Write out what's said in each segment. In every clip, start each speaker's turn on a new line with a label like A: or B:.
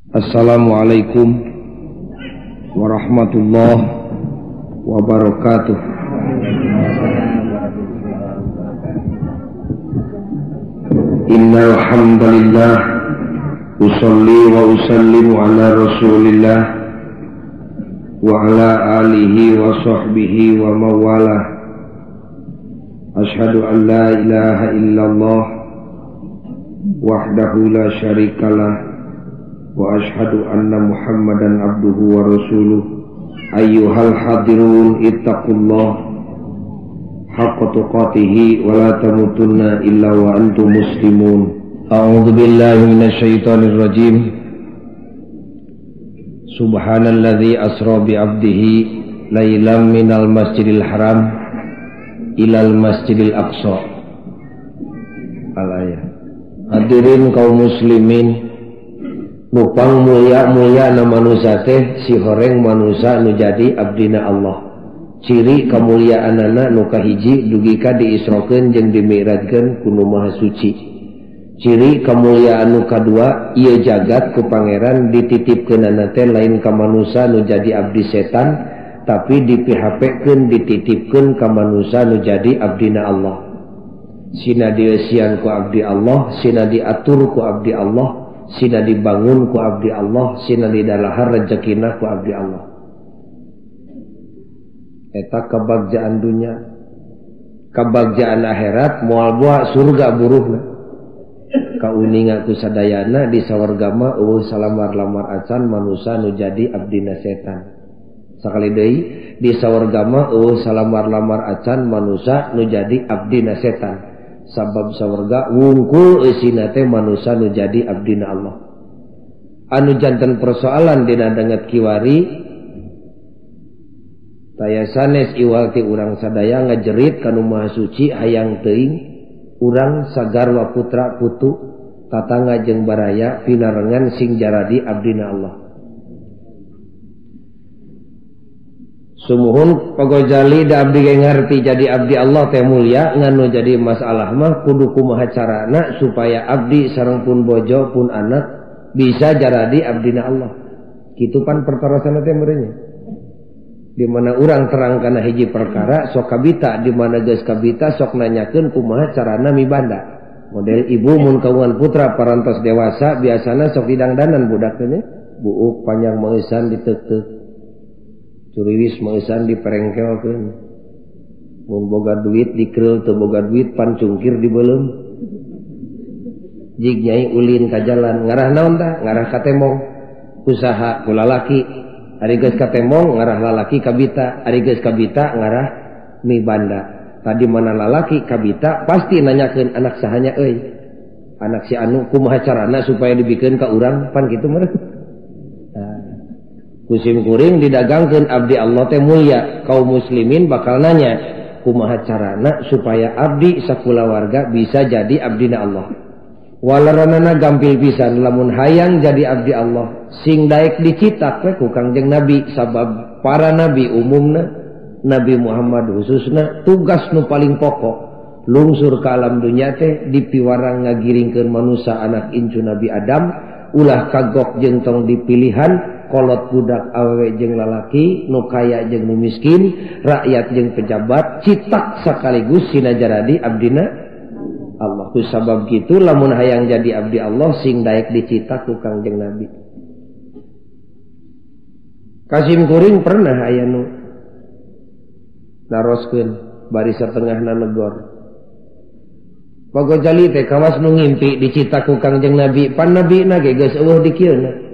A: Assalamualaikum warahmatullahi wabarakatuh. Innal hamdalillah usalli wa usallimu ala Rasulillah wa ala alihi wa sahbihi wa mawalah. Asyhadu an la ilaha illallah wahdahu la syarikalah wa asyhadu anna Muhammadan abduhu wa rasuluh. Ayyuhal hadirun ittaqullah haqqa tuqatihi wa la tamutunna illa wa antum muslimun. A'udzu billahi minasyaitonir rajim. Subhanalladzi asra bi 'abdihi lailan minal masjidil haram ilal masjidil aqsa. Al-ayah. Hadirin kaum muslimin, nupang mulia-mulia na manusia teh si horeng manusia nu jadi abdina Allah. Ciri kemuliaanana nu kahiji dugi ka diisrokeun jeung dimi'rajkeun ku nu Maha Suci. Ciri kemuliaan nu kadua ieu jagat ku pangeran dititipkeunana teh lain ka manusia nu jadi abdi setan, tapi dipihapekeun dititipkeun ka manusia nu jadi abdina Allah. Sina dieusian ku abdi Allah, sina diatur ku abdi Allah, sina dibangun ku abdi Allah, sina didalahar rezekina ku abdi Allah. Eta kebagjaan dunya, kebagjaan akhirat moal boa surga buruhna. Kauninga ku sadayana di sawarga mah eueuh salamar-lamar acan manusa nu jadi abdina setan. Sakali deui di sawarga mah eueuh salamar-lamar acan manusa nu jadi abdina setan. Sabab sawarga wungkul eusina teh manusa nu jadi abdina Allah. Anu janten persoalan dina danget kiwari taya sanes iwal ti urang sadaya ngajerit ka nu Maha Suci hayang teuing urang sagarwa putra putu tatangga jeung baraya pinarengan sing jaradi abdina Allah. Sumuhun Pagojali da abdi ge ngarti jadi abdi Allah teh mulia, nganu jadi masalah mah kudu kumaha carana supaya abdi sareng pun bojo pun anak bisa jaradi abdina Allah. Kitu pan pertarosana teh meureunnya. Di mana urang terang kana hiji perkara sok kabita, di mana geus kabita sok nanyakeun kumaha carana mibanda. Model ibu mun kaungan putra parantos dewasa biasana sok didangdanan budak teh nya, buuk panjang meusan diteuteuh. Curiwis meusan diperengkelkeun. Mun boga duit dikereul, teu boga duit pan cungkir dibeuleum. Jig nyai ulin ka jalan, ngarah naon tah? Ngarah ka tembong. Usaha ku lalaki. Ari geus ka tembong ngarah lalaki kabita, ari geus kabita ngarah mibanda. Tadi mana lalaki kabita pasti nanyakeun anak sahanya euy. Anak si anu kumaha carana supaya dibikeun ka urang pan kitu meureun. Kusim kuring didagangkeun abdi Allah teh mulia, kaum muslimin bakal nanya kumaha carana supaya abdi sakulawarga bisa jadi abdina Allah. Walaranana gampil pisan lamun hayang jadi abdi Allah sing daek dicitak we ku Kangjeng Nabi, sabab para nabi umumna, Nabi Muhammad khususna tugas nu paling pokok lungsur ka alam dunya teh dipiwarang ngagiringkeun manusa anak incu Nabi Adam ulah kagok jeung tong dipilihan kolot budak awewe jeung lalaki, nu kaya jeung nu miskin, rakyat jeung pejabat, citak sekaligus sina jaradi abdina Allah. Ku sabab kitu lamun hayang jadi abdi Allah sing daek dicitak ku Kangjeng Nabi. Kasim kuring pernah aya nu naroskeun bari satengahna negor. Pagojali teh kawas nu ngimpi dicitak ku Kangjeng Nabi, pan nabina ge geus eueuh di kieuna.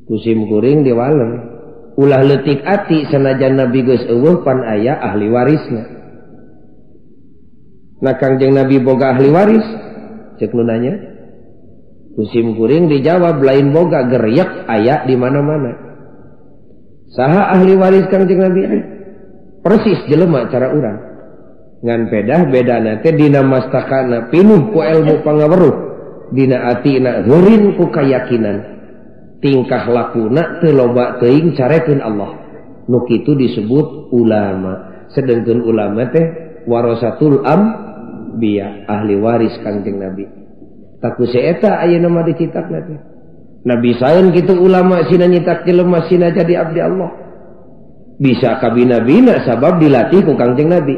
A: Kusim kuring diwaleng ulah leutik ati sanajan nabi geus eueuh pan aya ahli warisna. Nah Kangjeng Nabi boga ahli waris cek nu nanya. Kusim kuring dijawab lain boga geryak aya di mana-mana. Saha ahli waris Kangjeng Nabi? Persis jelema cara urang. Ngan pedah bedana teh dina mastakana pinuh ku ilmu pangaweruh, dina atina heurin ku kayakinan. Tingkah lakuna teu loba teuing carekeun Allah. Nu kitu disebut ulama. Sedengkeun ulama teh warasatul anbiya, ahli waris Kangjeng Nabi. Taku si eta ayeuna mah dicitakna teh. Nabi saeun kitu ulama sina nyitak jelema sina jadi abdi Allah. Bisa kabina-bina sabab dilatih ku Kangjeng Nabi.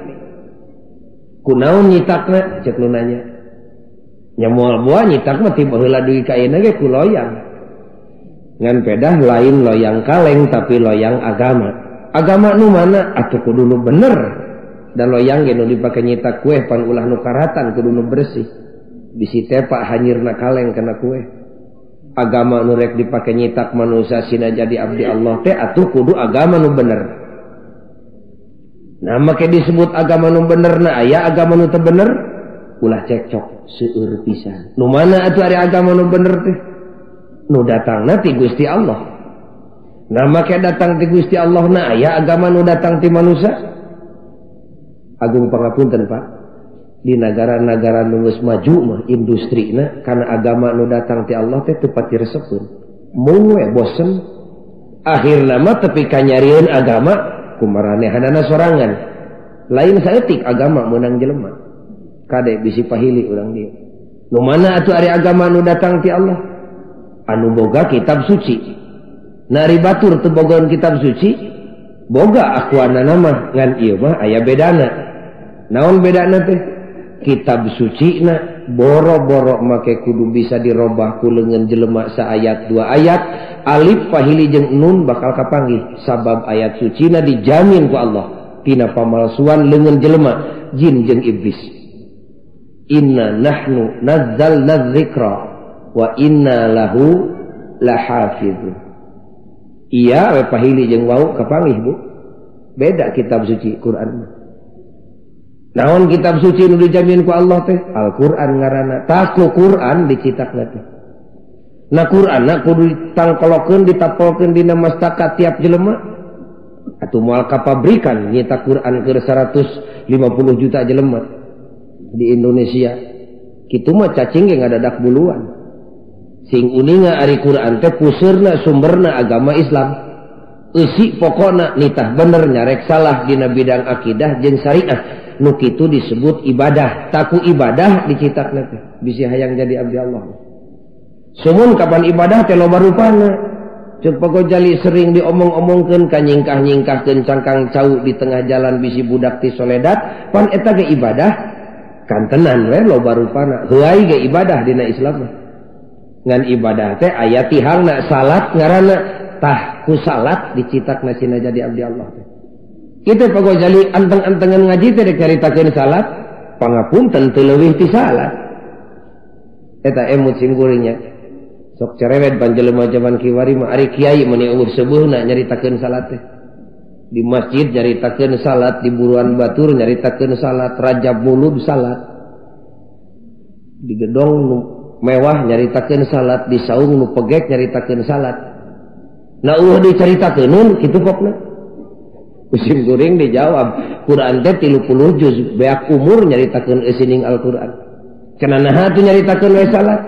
A: Kunaon nyitakna cek nu nanya. Nya moal boa nyitak mah ti baheula dugi ka ayeuna ge ku loyang. Ngan pedah lain loyang kaleng tapi loyang agama. Agama nu mana atuh kudu nu bener. Dan loyang ge nu dipake nyitak kue pan ulah nu karatan kudu nu bersih. Bisi tepak hanyirna kaleng kana kue. Agama nu rek dipake nyitak manusia sina jadi abdi Allah teh atuh kudu agama nu bener. Nah make disebut agama nu bener na aya agama nu teu bener ulah cekcok seueur pisan. Nu mana atuh ari agama nu bener teh? Nu datangna ti Gusti Allah. Nah make datang ti Gusti Allah na aya agama nu datang ti manusia. Agung pangapunten Pak. Di negara-negara nu geus maju mah industrina kana agama nu datang ti Allah teh teu pati resepeun. Mung we bosen. Akhirna mah tepi ka nyarieun agama kumaranehanana sorangan. Lain saeutik agama meunang jelema. Kade bisi pahili urang dieu. Nu mana atuh ari agama nu datang ti Allah? Anu boga kitab suci. Na ari batur teu bogaeun kitab suci, boga akuanana mah ngan ieu mah aya bedana. Naon bedana teh? Kitab suci na boro-boro make kudu bisa dirobah ku leungeun jelema saayat dua ayat alif pahili jeung nun bakal kapanggih sabab ayat suci na dijamin ku Allah tina pamalsuan leungeun jelema jin jeung iblis. Inna nahnu nazzalna dzikra wa inna lahu lahafizun. Iya we pahili jeung wau kapanggih Bu. Beda kitab suci Quran mah. Naon kitab suci nu dijamin ku Allah teh? Al-Qur'an ngaranna. Tah ku Qur'an dicitakna teh. Na Qur'anna kudu ditangkolokeun ditapolkeun dina mastaka tiap jelema. Atuh moal ka pabrikan nyitak Qur'an keur 150 juta jelema di Indonesia. Kitu mah cacing ge ngadadak buluan. Sing uninga ari Qur'an teh puseurna sumberna agama Islam. Eusi pokona nitah bener nyarek salah dina bidang akidah jeung syariah. Nu kitu disebut ibadah. Taku ibadah dicitakna teh bisi hayang jadi abdi Allah. Sumun kapan ibadah teh loba rupana. Ceuk Pak Gojali sering diomong-omongkeun ka nyingkah-nyingkahkeun cangkang cau di tengah jalan bisi budak ti soledat, pan eta ge ibadah kantenan we loba rupana. Heuay ge ibadah dina Islam mah. Ngan ibadah teh aya tihangna salat ngaranna. Tah ku salat dicitakna sina jadi abdi Allah teh. Kitu Pak Gojali anteng-antengan ngaji teh rek nyaritakeun salat, pangapunten teu leuwih ti salat. Eta emut sim kuringnya. Sok cerewet panjelema jaman kiwari mah ari kiai meuni eueuh seubeuna nyaritakeun salat teh. Di masjid nyaritakeun salat, di buruan batur nyaritakeun salat, rajab mulud salat. Di gedong nu mewah nyaritakeun salat, di saung nu pegek nyaritakeun salat. Nah eueuh dicaritakeun kitu pokna. Kusim kuring dijawab Quran teh 30 juz beak umur nyaritakeun eusining Al-Qur'an. Cenah naha atuh nyaritakeun we salat?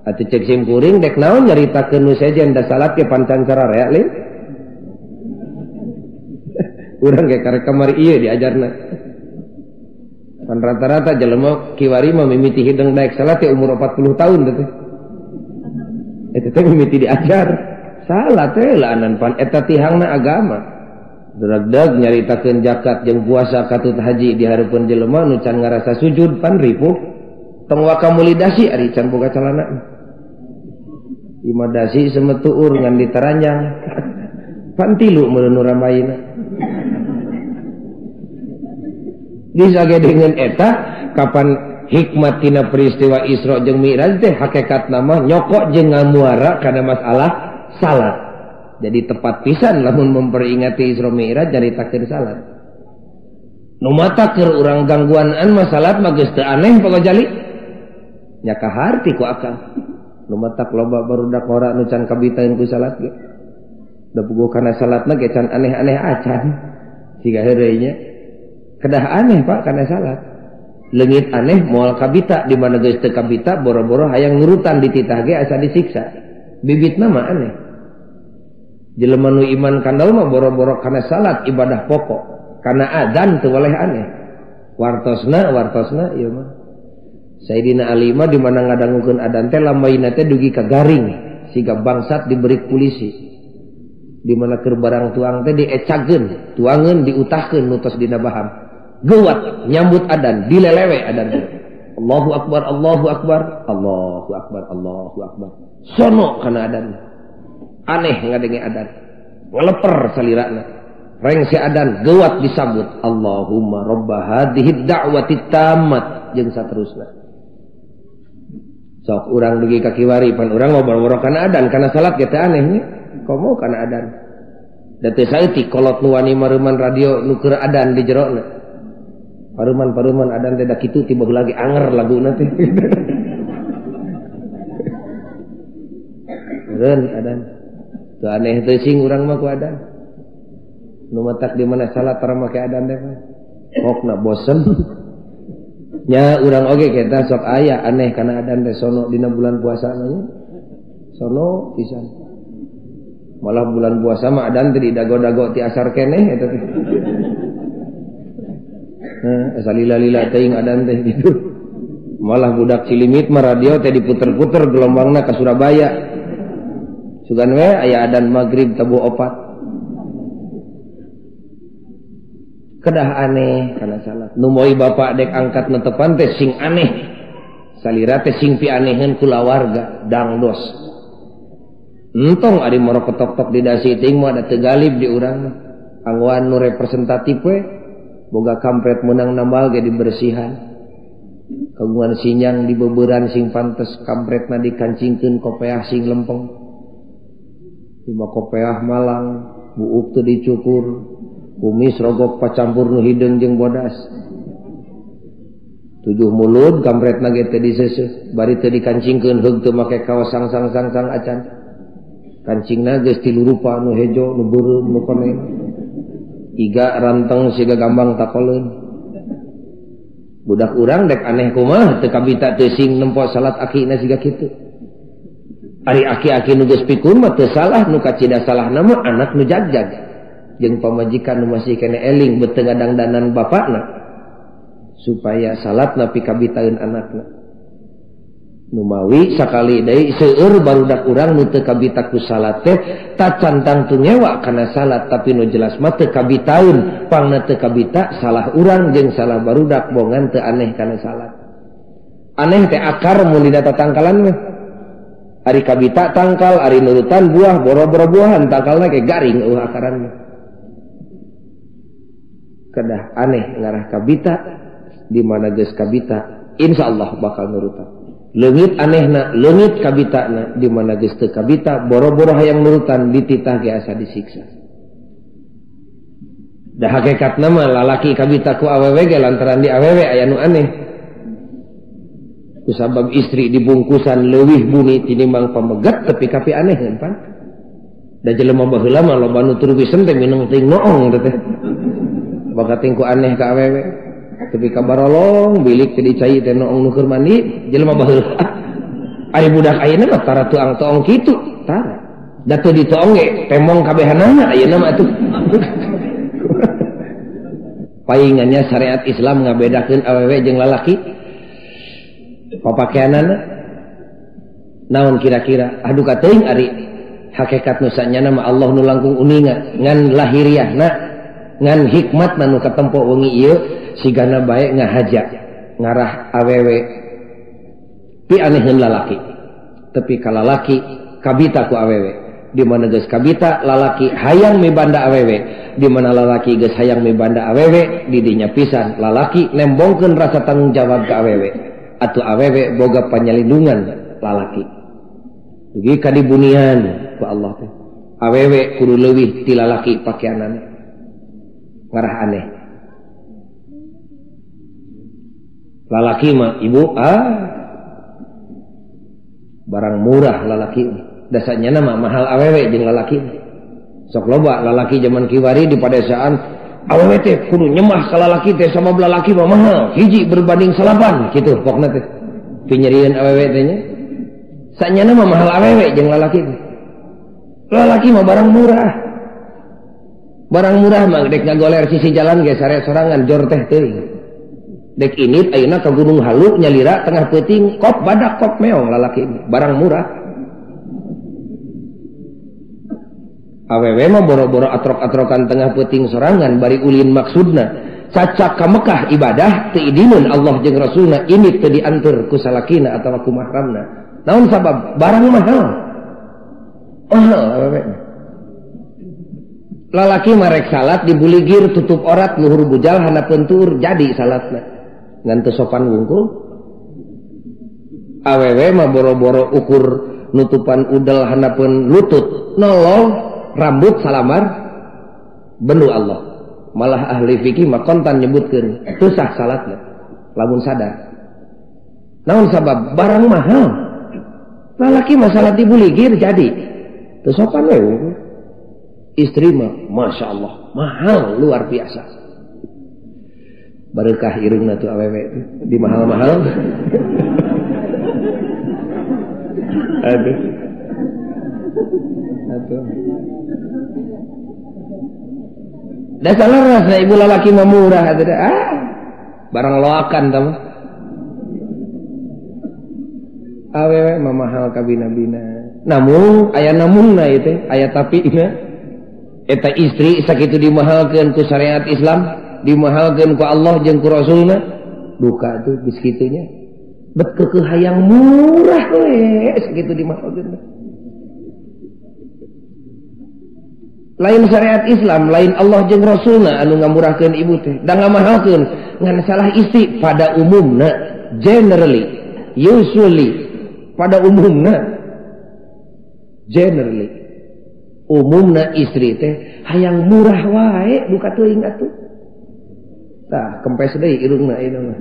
A: Atuh cek sim kuring dek naon nyaritakeun nu sejen da salat ge pancan sararea lin. Urang ge karek kamari ieu diajarna. Pan rata-rata jelema kiwari mah mimiti hideng daek salat teh umur 40 tahun teh. Eta teh mimiti diajar. Salat teh laanan pan eta tihangna agama. Dragdag nyaritakeun zakat jeung puasa katut haji di hareupeun jelema nu can ngarasa sujud pan ripuh. Tong waka meuli dasi ari can boga calana. Ima dasi semetuur ngan ditaranjang. Pan tilu meureun nu rambayna. Bisa ge dengan eta kapan hikmat tina peristiwa Isra jeung Mi'raj teh hakikatna mah nyokok jeung ngamuara kana masalah salat. Jadi tepat pisan lamun memperingati Isra Mi'raj nyaritakeun salat. Nu mata keur urang gangguanan mah salat mah geus teu aneh Pak Gojali. Nya kaharti ku akang. Nu matak loba barudak ora nu can kabitaeun ku salat ge. Da puguh kana salatna ge can aneh-aneh acan. Siga heureuy nya. Kedah aneh Pak kana salat. Leungit aneh moal kabita di mana geus teu kabita boro-boro hayang nurutan dititah ge asa disiksa. Bibitna mah aneh. Jelema nu iman kandal mah boro-boro kana salat ibadah pokok, kana adzan teu boleh aneh. Wartosna ieu mah. Sayyidina Ali mah di mana ngadangukeun adzan teh lambaina teh dugi ka garing siga bangsat diberi polisi. Di mana keur barang tuang teh diecageun, tuangeun diutahkeun nu tos dina baham. Geuwat nyambut adan, dilelewe adan. Allahu akbar, Allahu akbar, Allahu akbar, Allahu akbar. Sono kana adan. Aneh ngadenge adan. Ngeleper salirana. Rengse adan geuwat disambut Allahumma robba hadhihi da'wati tammat jeung saterusna. Sok urang dugi ka kiwari pan urang ngobrol-ngobrol kana adan kana salat ge teh aneh nya. Komo kana adan. Da teu saeutik kolot nu wani mareuman radio nu keur adan di jerona. Paruman-paruman adan teh da kitu tiba lagi anger laguna teh. Eureun adan. Teu aneh teh sing urang mah ku adan. Nu matak di mana salat tara make adan teh mah. Hokna bosen. Nya urang oge kita sok aya aneh kana adan teh sono dina bulan puasa mah nya. Sono pisan. Malah bulan puasa mah adan teh didago-dago ti asar keneh eta teh. Nah, asa lila-lila teuing adan teh gitu. Malah budak Cilimit mah radio teh diputer-puter gelombangna ka Surabaya. Sugan we aya adan magrib tabuh opat. Kedah aneh kana salat. Nu moy bapak dek angkat netepan teh sing aneh. Salira teh sing pianeheun kulawarga dangdos. Entong ari moro ketok-tok di dasi teuing mah da teu galib di urang mah. Anggoan nu representatif we boga kampret meunang nambal ge dibersihan. Kagungan sinyang dibeuberan sing pantes kampretna dikancingkeun kopeah sing lempeng. Lima kopeah malang, buuk teu dicukur, kumis rogok pacampur nu hideung jeung bodas. Tujuh mulut kampretna ge teu diseuseuh, bari teu dikancingkeun heug teu make kaos sang-sang-sang-sang acan. Kancingna geus tilu rupa nu hejo, nu beureum, nu koneng. Iga ranteng siga gambang takoleun. Budak urang dek aneh kumaha teu kabita teu sing nempo salat akina siga kitu. Ari aki-aki nu geus pikun mah teu salah, nu kacida salahna mah anak nu jagjag. Jeung pamajikan nu masih kene eling beuteung ngadangdanan bapakna supaya salatna pikabitaeun anakna. Numawi sakali deui seueur barudak urang nu teu kabita ku salat teh tacan tangtu ngewa kana salat tapi nu jelas mah teu kabitaeun, pangna teu kabita salah urang jeung salah barudak bongan teu aneh kana salat. Aneh teh akar mun dina tatangkalan mah. Ari kabita tangkal, ari nurutan buah, boro-boro buahan tangkalna ke garing eueuh akaran mah. Kedah aneh ngarah kabita di mana geus kabita insyaallah bakal nurutan. Leungit anehna, leungit kabitana di mana geus teu kabita boro-boro hayang nurutan dititah ge asa disiksa. Da hakikatna mah lalaki kabita ku awewe ge lantaran di awewe aya nu aneh. Kusabab istri dibungkusan leuwih buni tinimbang pameget tepi kapi aneh kan pan. Da jelema baheula mah loba nu turwisen teh mineng teuing noong teh. Bakating ku aneh ka awewe. Tepi ka barolong bilik teh dicai teh noong nu keur mandi jelema baheula. Ari budak ayeuna mah tara tuang toong kitu, tara. Da teu ditoong ge temong kabehanana ayeuna mah atuh. Paingannya syariat Islam ngabedakeun awewe jeung lalaki. Papakeanana naon kira-kira aduh kateuing ari hakikat nu sanyana mah Allah nu langkung uninga ngan lahiriahna ngan hikmatna nu katempo wengi ieu sigana bae ngahaja ngarah awewe pianeheun lalaki tepi ka lalaki kabita ku awewe di mana geus kabita lalaki hayang mibanda awewe di mana lalaki geus hayang mibanda awewe di dinya pisan lalaki nembongkeun rasa tanggung jawab ka awewe atau awewe boga panyalindungan lalaki dugi ka dibunian ku Allah teh awewe kudu leuwih ti lalaki pakeanana ngarah aneh lalaki mah ibu barang murah lalaki dasarnya mah mahal awewe jeung lalaki sok loba lalaki zaman kiwari di padesaan awewe teh kudu nyemah ka lalaki teh sama lalaki mah mahal hiji berbanding salapan kitu pokna teh pinyerieun awewe teh nya sanyana mah mahal awewe jeung lalaki teh. Lalaki mah barang murah. Barang murah mah dek ngagoler sisi jalan ge sare sorangan jor teh teuing. Dek init ayeuna ka Gunung Halu nyalira tengah peuting kop badak kop meong lalaki barang murah. Awewe mah boro-boro atrok-atrokan tengah peuting sorangan bari ulin maksudna cacak ka Mekah ibadah teu idineun Allah jeung Rasulna ini teu dianteur ku salakina atawa ku mahramna. Naon sabab? Barang mahal. Mahal awewe. Lalaki marek salat dibuligir tutup orat luhur bujal handapeun tuur jadi salatna. Ngan teu sopan wungkul. Awewe mah boro-boro ukur nutupan udel handapeun lutut nolong rambut salamar bendu Allah. Malah ahli fikih mah kontan nyebutkeun teu sah salatna lamun sadar. Naon sabab? Barang mahal. Lalaki mah salat dibuligir jadi teu sopan we. Istri mah Masya Allah mahal luar biasa. Bareukah irungna tuh awewe tuh di mahal-mahal. Aduh. Aduh. Dasar rasa ibu lalaki mah murah atuh ah. Barang loakan tah mah. Awewe mah mahal kabina-bina. Namun aya namungna ieu teh, aya tapina. Eta istri sakitu dimahalkeun ku syariat Islam, dimahalkeun ku Allah jeung ku Rasulna, duka tuh geus kitu nya. Bet keukeuh hayang murah we sakitu dimahalkeun. Lain syariat Islam, lain Allah jeung Rasulna anu ngamurahkeun ibu teh, da ngamahalkeun ngan salah istri pada umumna, generally, usually pada umumna, generally umumna istri teh hayang murah wae duka teuing atuh. Tah kempes deui irungna ieu mah.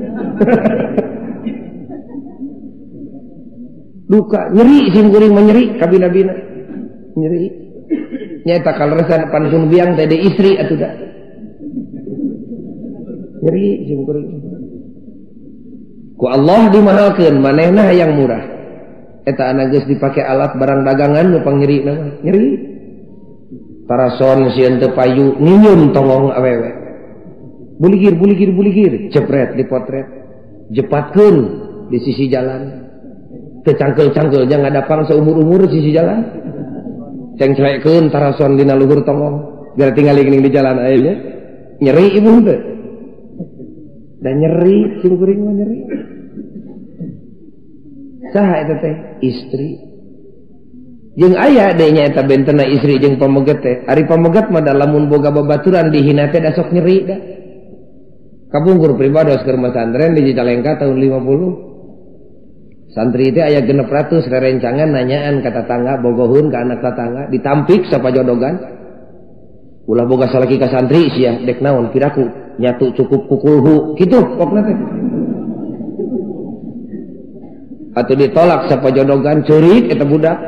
A: Duka nyeri sim kuring mah nyeri kabina-bina. Nyeri. Nyaeta kaleresan pansun biang teh de istri atuh da. Nyeri sim kuring. Ku Allah dimahalkeun manehna hayang murah. Eta anak geus dipake alat barang dagangan nu pangnyerina mah. Nyeri. Tarason sieun teu payu nyinyum tongong awewe. Buligir buligir buligir jepret dipotret. Jepatkeun di sisi jalan. Teu cangkeul-cangkeul nya ngadapang seumur-umur sisi jalan. Cengclekeun tarason dina luhur tongong. Biar tinggal geuning di jalan aya nya. Nyeri ibu teh. Da nyeri sim kuring mah nyeri. Saha eta teh? Istri. Jeung aya deui nya eta bentena istri jeung pameget teh. Ari pameget mah da lamun boga babaturan dihina teh da sok nyeri da. Kapungkur pribados keur masantren di Cicalengka tahun 50. Santri teh aya 600 rerencangan nanyaan ka tatangga bogoheun ka anak tatangga ditampik sapajodogan. Ulah boga salaki ka santri sia dek naon piraku nyatu cukup kukulhu kitu pokna teh. Atuh ditolak sapajodogan ceurik eta budak.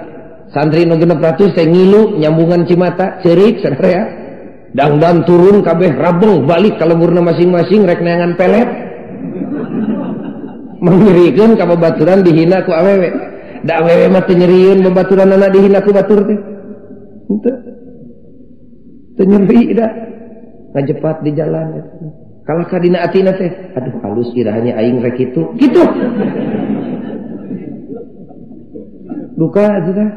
A: Santri nu 600 teh ngilu nyambungan cimata ceurik sadaya. Dangdan turun kabeh rabeng balik ka lemburna masing-masing rek neangan pelet. Mangnyerikeun ka babaturan dihina ku awewe. Da awewe mah teu nyerieun babaturanana dihina ku batur teh. Henteu. Teu nyeri da. Ngajepat di jalan eta. Kalah ka dina atina teh, aduh halus irahnya aing rek kitu. Kitu. Duka atuh teh.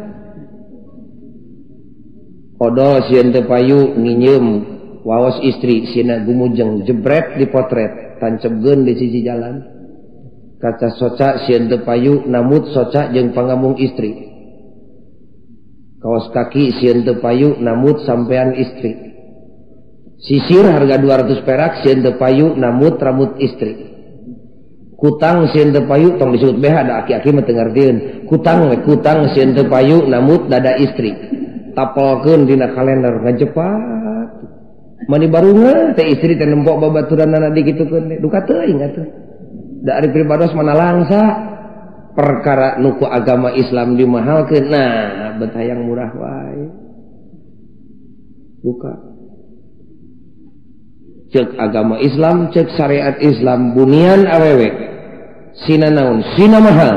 A: Odol sieun teu payu nginyeum waos istri sieuna gumujeng jebret dipotret tancepkeun di sisi jalan. Kaca soca sieun teu payu namut soca jeung pangamung istri. Kaos kaki sieun teu payu namut sampean istri. Sisir harga 200 perak sieun teu payu namut rambut istri. Kutang sieun teu payu tong disebut BH da aki-aki mah teu ngartieun. Kutang we kutang sieun teu payu namut dada istri. Tapelkeun dina kalender ngajepat. Mani barunga teh istri teh nempok babaturanana dikitukeun duka teuing atuh. Da ari pribados mana langsa perkara nu ku agama Islam dimahalkeun nah bet hayang murah wae. Duka. Cek agama Islam, cek syariat Islam bunian awewe. Sina naon, sina mahal.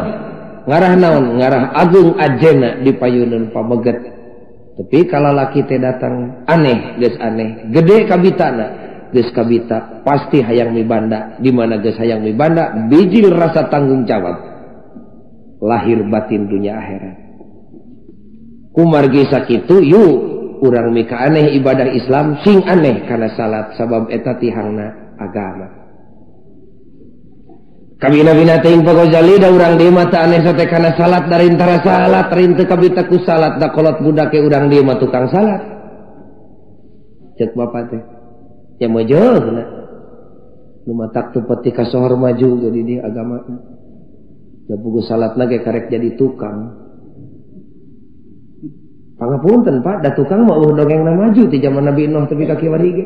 A: Ngarah naon, ngarah agung ajena di payuneun pameget. Tapi kalau laki teh datang aneh, geus aneh, gede kabitana, geus kabita pasti hayang mibanda. Di mana geus hayang mibanda, bijil rasa tanggung jawab lahir batin dunia akhirat. Kumargi sakitu yuk urang mika aneh ibadah Islam sing aneh kana salat sabab eta tihangna agama. Kabina-bina teuing Pak Ghazali da urang deui mah teu aneh sate kana salat dari antara salat rinteu kabita ku salat da kolot budak ke urang deui mah tukang salat. Cek bapak teh. Ya mojohna. Nu matak teu peti kasohor maju jadi di agama. Da pugu salatna ge karek jadi tukang. Pangapunten Pak, da tukang mah eueuh dongengna maju ti zaman Nabi Nuh tepi ka kiwari ge.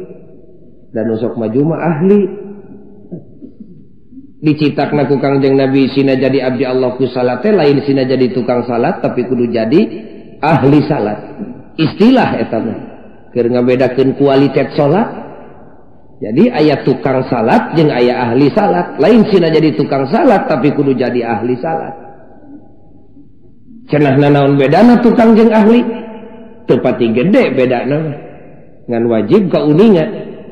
A: Da nu sok maju mah ahli. Dicitakna ku Kangjeng Nabi sina jadi abdi Allah ku salat teh lain sina jadi tukang salat tapi kudu jadi ahli salat. Istilah eta mah keur ngabedakeun kualitas salat. Jadi aya tukang salat jeung aya ahli salat. Lain sina jadi tukang salat tapi kudu jadi ahli salat. Cenah nanaon bedana tukang jeung ahli? Teu pati gede bedana mah. Ngan wajib kauninga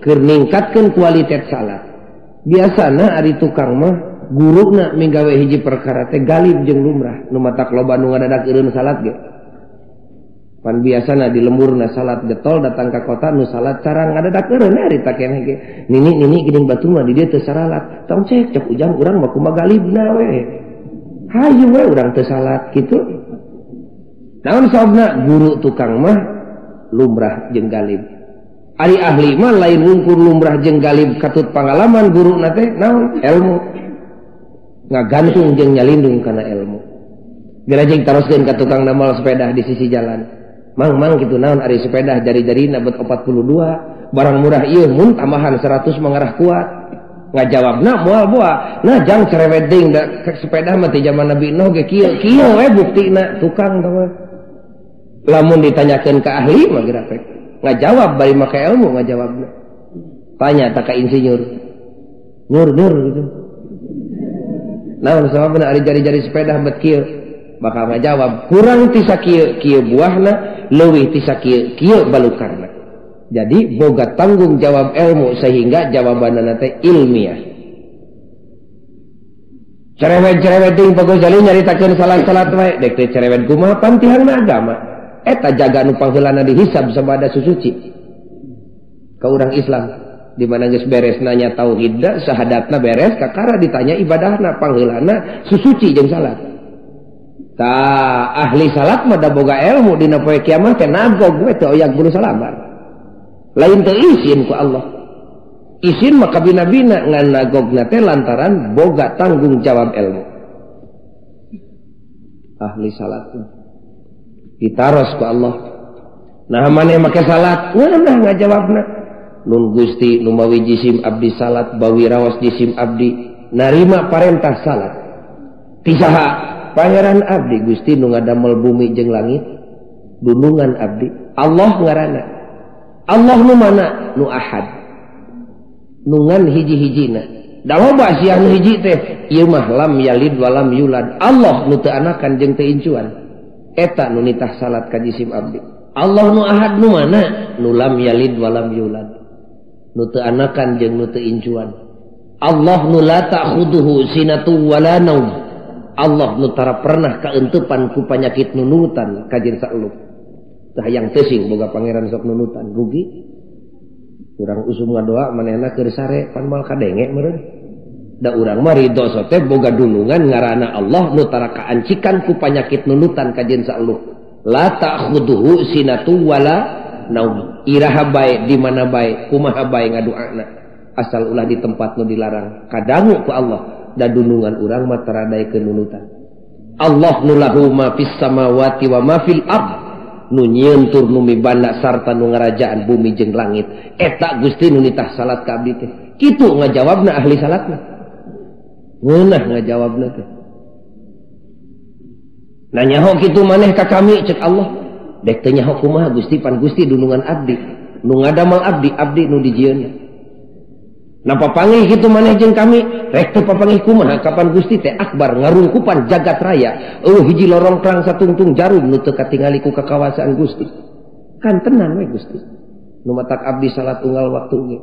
A: keur ningkatkeun kualitas salat. Biasana ari tukang mah guruna minggawe hiji perkara teh galib jeung lumrah. Nu matak loba nu ngadadak eureun salat ge. Pan biasana di lemburna salat getol datang ka kota nu salat cara ngadadak eureun ari ta keneh ge. Nini-nini geuning batu mah di dieu teu saralat. Tong cek cek ujang urang mah kumaha galibna we. Hayu we urang teu salat kitu. Naon sababna guru tukang mah lumrah jeung galib. Ari ahli mah lain wungkur lumrah jeung galib katut pangalaman guruna teh naon ilmu. Ngagantung jeung nyalindung kana ilmu. Gerajeng taroskeun ka tukang namal sepeda di sisi jalan. Mang mang kitu naon ari sepeda jari-jarina bet 42 barang murah ieu mun tambahan 100 mangarah kuat. Ngajawabna moal boa. Nah jang cerewet deing da sepeda mah ti zaman Nabi Nuh ge kieu kieu we buktina tukang teh. Lamun ditanyakeun ka ahli mah gerapek. Ngajawab bari make ilmu ngajawabna. Tanya tak ka insinyur. Nur nur gitu. Naon sababna ari jari-jari sepeda bet kieu? Bakal ngajawab kurang ti sakieu kieu buahna, leuwih ti sakieu kieu balukarna. Jadi boga tanggung jawab ilmu sehingga jawabanna teh ilmiah. Cerewet-cerewet deui Pak Ghazali nyaritakeun salat-salat wae, dek teh cerewet kumaha pantihangna agama. Eta jaga nu pangheulana dihisab sabada susuci. Ka urang Islam di mana geus beres nanya tauhidna, syahadatna beres, kakara ditanya ibadahna pangheulana susuci jeung salat. Tah ahli salat mah da boga ilmu dina poe kiamat teh nagog we teu oyag bulu salambar. Lain teu izin ku Allah. Izin mah kabina-bina ngan nagogna teh lantaran boga tanggung jawab ilmu. Ahli salat mah ditaros ku Allah. Nah maneh make salat, ngeunah ngajawabna. Nun Gusti nu mawi jisim abdi salat, bawi raos jisim abdi narima parentah salat. Ti saha? Pangeran abdi Gusti nu ngadamel bumi jeung langit, dunungan abdi. Allah ngaranna. Allah nu mana? Nu ahad. Nu ngan hiji-hijina. Da loba sia nu hiji teh, ieu mah lam yalid wa lam yulad. Allah nu teu anakan jeung teu incuan. Eta nu nitah salat ka jisim abdi. Allah nu ahad nu mana? Nu lam yalid wa lam yulad. Nu teu anakan jeung nu teu incuan. Allah nu la ta'khuduhu sinatu wa la naum. Allah nu tara pernah kaentepan ku panyakit nunutan ka jeung saelup. Tah hayang teuing boga pangeran sok nunutan rugi. Urang usum ngadoa manehna keur sare pan moal kadenge meureun. Da urang mah ridho sote boga dunungan ngaranna Allah nu tara kaancikan ku panyakit nunutan ka jeung saelup. La ta'khuduhu sinatu wala naum. Iraha bae di mana bae kumaha bae ngadoana asal ulah di tempat nu dilarang kadangu ku Allah. Da dunungan urang mah tara daekeun nunutan. Allah nu lahu ma fis samawati wa ma fil ard, nu nyieun tur nu mibanda sarta nu ngarajaan bumi jeung langit. Eta Gusti nu nitah salat ka abdi teh. Kitu ngajawabna ahli salatna. Ngeunah ngajawabna teh. Nah nyaho kitu maneh ka kami cek Allah. Dek teu nyaho kumaha Gusti pan Gusti dunungan abdi. Nu ngadamel abdi, abdi nu dijieunna. Napa panggih kitu maneh jeung kami? Rek teu papanggih kumaha kapan Gusti teh akbar ngarungkupan jagat raya. Eueuh hiji lorong perang satungtung jarum nu teu katingali ku kakawasaan Gusti. Kan tenang we Gusti. Nu matak abdi salat unggal waktu ge.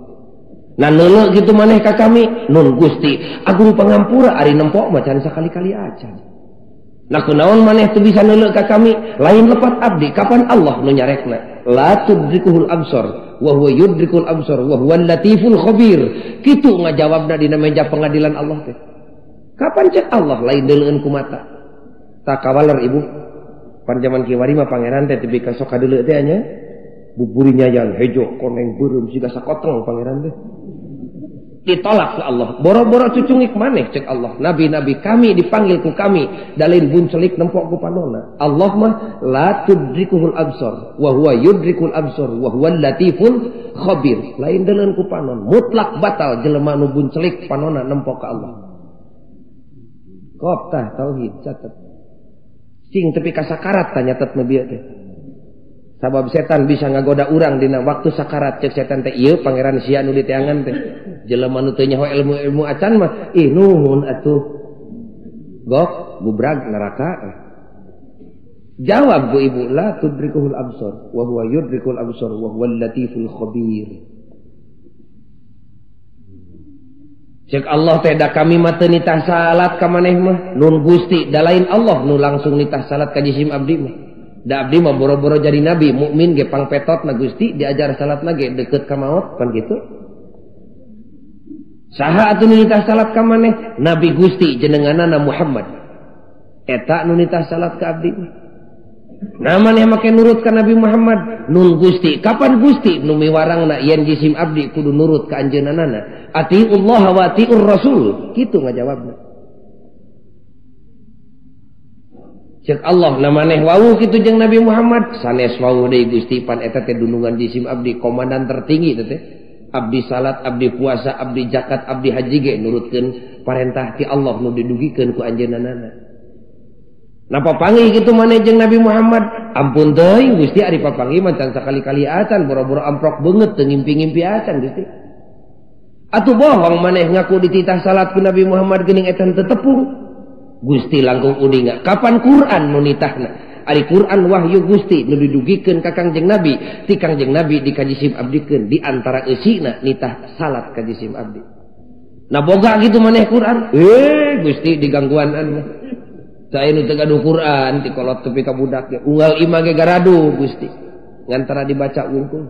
A: Nah neuleuh kitu maneh ka kami? Nun Gusti, agung pangampura ari nempok mah can sakali-kali acan. Nah kunaon maneh teu bisa neuleuh ka kami lain lepat abdi kapan Allah nu nyarekna la tudrikuhul absar wa huwa yudrikul absar wa huwal latiful khabir. Kitu ngajawabna dina meja pengadilan Allah teh. Kapan cek Allah lain deuleueun ku mata. Tak kawaler ibu. Pan jaman kiwari mah pangeran teh tepi ka sok kadeuleu teh nya. Buburinya yang hejo koneng beureum siga sakoteng pangeran teh. Ditolak ke Allah. Boro-boro cucungik maneh cek Allah. Nabi-nabi kami dipanggil ku kami dalin buncelik nempok ku panona. Allah mah la tudrikuhul absar wa huwa yudrikul absar wa huwal latiful khabir. Lain deuleueun ku panon, mutlak batal jelema nu buncelik panona nempok ka Allah. Kop tah tauhid catet. Sing tepi ka sakarat tah nyatet nu bieu teh. Sabab setan bisa ngagoda urang dina waktu sakarat cek setan teh ieu pangeran sia nu diteangan teh. Jelema nu teu nyaho ilmu-ilmu acan mah ih nuhun atuh. Gok gubrag neraka. Jawab bu ibu la tudrikuhul absar wa huwa yudrikul absar wa huwal latiful khabir. Cek Allah teh da kami mah teu nitah salat ka maneh mah nun Gusti da lain Allah nu langsung nitah salat ka jisim abdi mah. Da abdi mah boro-boro jadi nabi mukmin ge pangpetotna Gusti diajar salatna ge deukeut ka maot pan kitu. Saha atuh nu nitah salat ka maneh? Nabi Gusti jenenganana Muhammad. Eta nu nitah salat ka abdi mah. Nah maneh make nurut ka Nabi Muhammad nun Gusti. Kapan Gusti nu miwarangna yen jisim abdi kudu nurut ka anjeunna? Atiullah wa atiur Rasul. Kitu ngajawabna. Cek Allah na maneh wawuh kitu jeung Nabi Muhammad sanes wawuh deui Gusti pan eta teh dunungan jisim abdi komandan tertinggi teh. Abdi salat, abdi puasa, abdi zakat, abdi haji ge nurutkeun parentah ti Allah nu didugikeun ku anjeunna. Napa panggih kitu maneh jeung Nabi Muhammad? Ampun teuing Gusti ari papanggih mah can sakali-kali acan boro-boro amprok beungeut teu ngimpi-ngimpi acan Gusti. Atuh bohong maneh ngaku dititah salat ku Nabi Muhammad geuning eta teu tepung. Gusti langkung uninga kapan Quran nu nitahna? Ari Quran wahyu Gusti nu didugikeun ka Kangjeng Nabi, ti Kangjeng Nabi dikajisim abdikeun di antara eusina nitah salat ka jisim abdi. Nah boga kitu maneh Quran? Gusti digangguan mah. Saya nu teu gaduh Quran ti kolot tepi ka budak ge unggal imah ge garadu Gusti. Ngantara dibaca wungkul.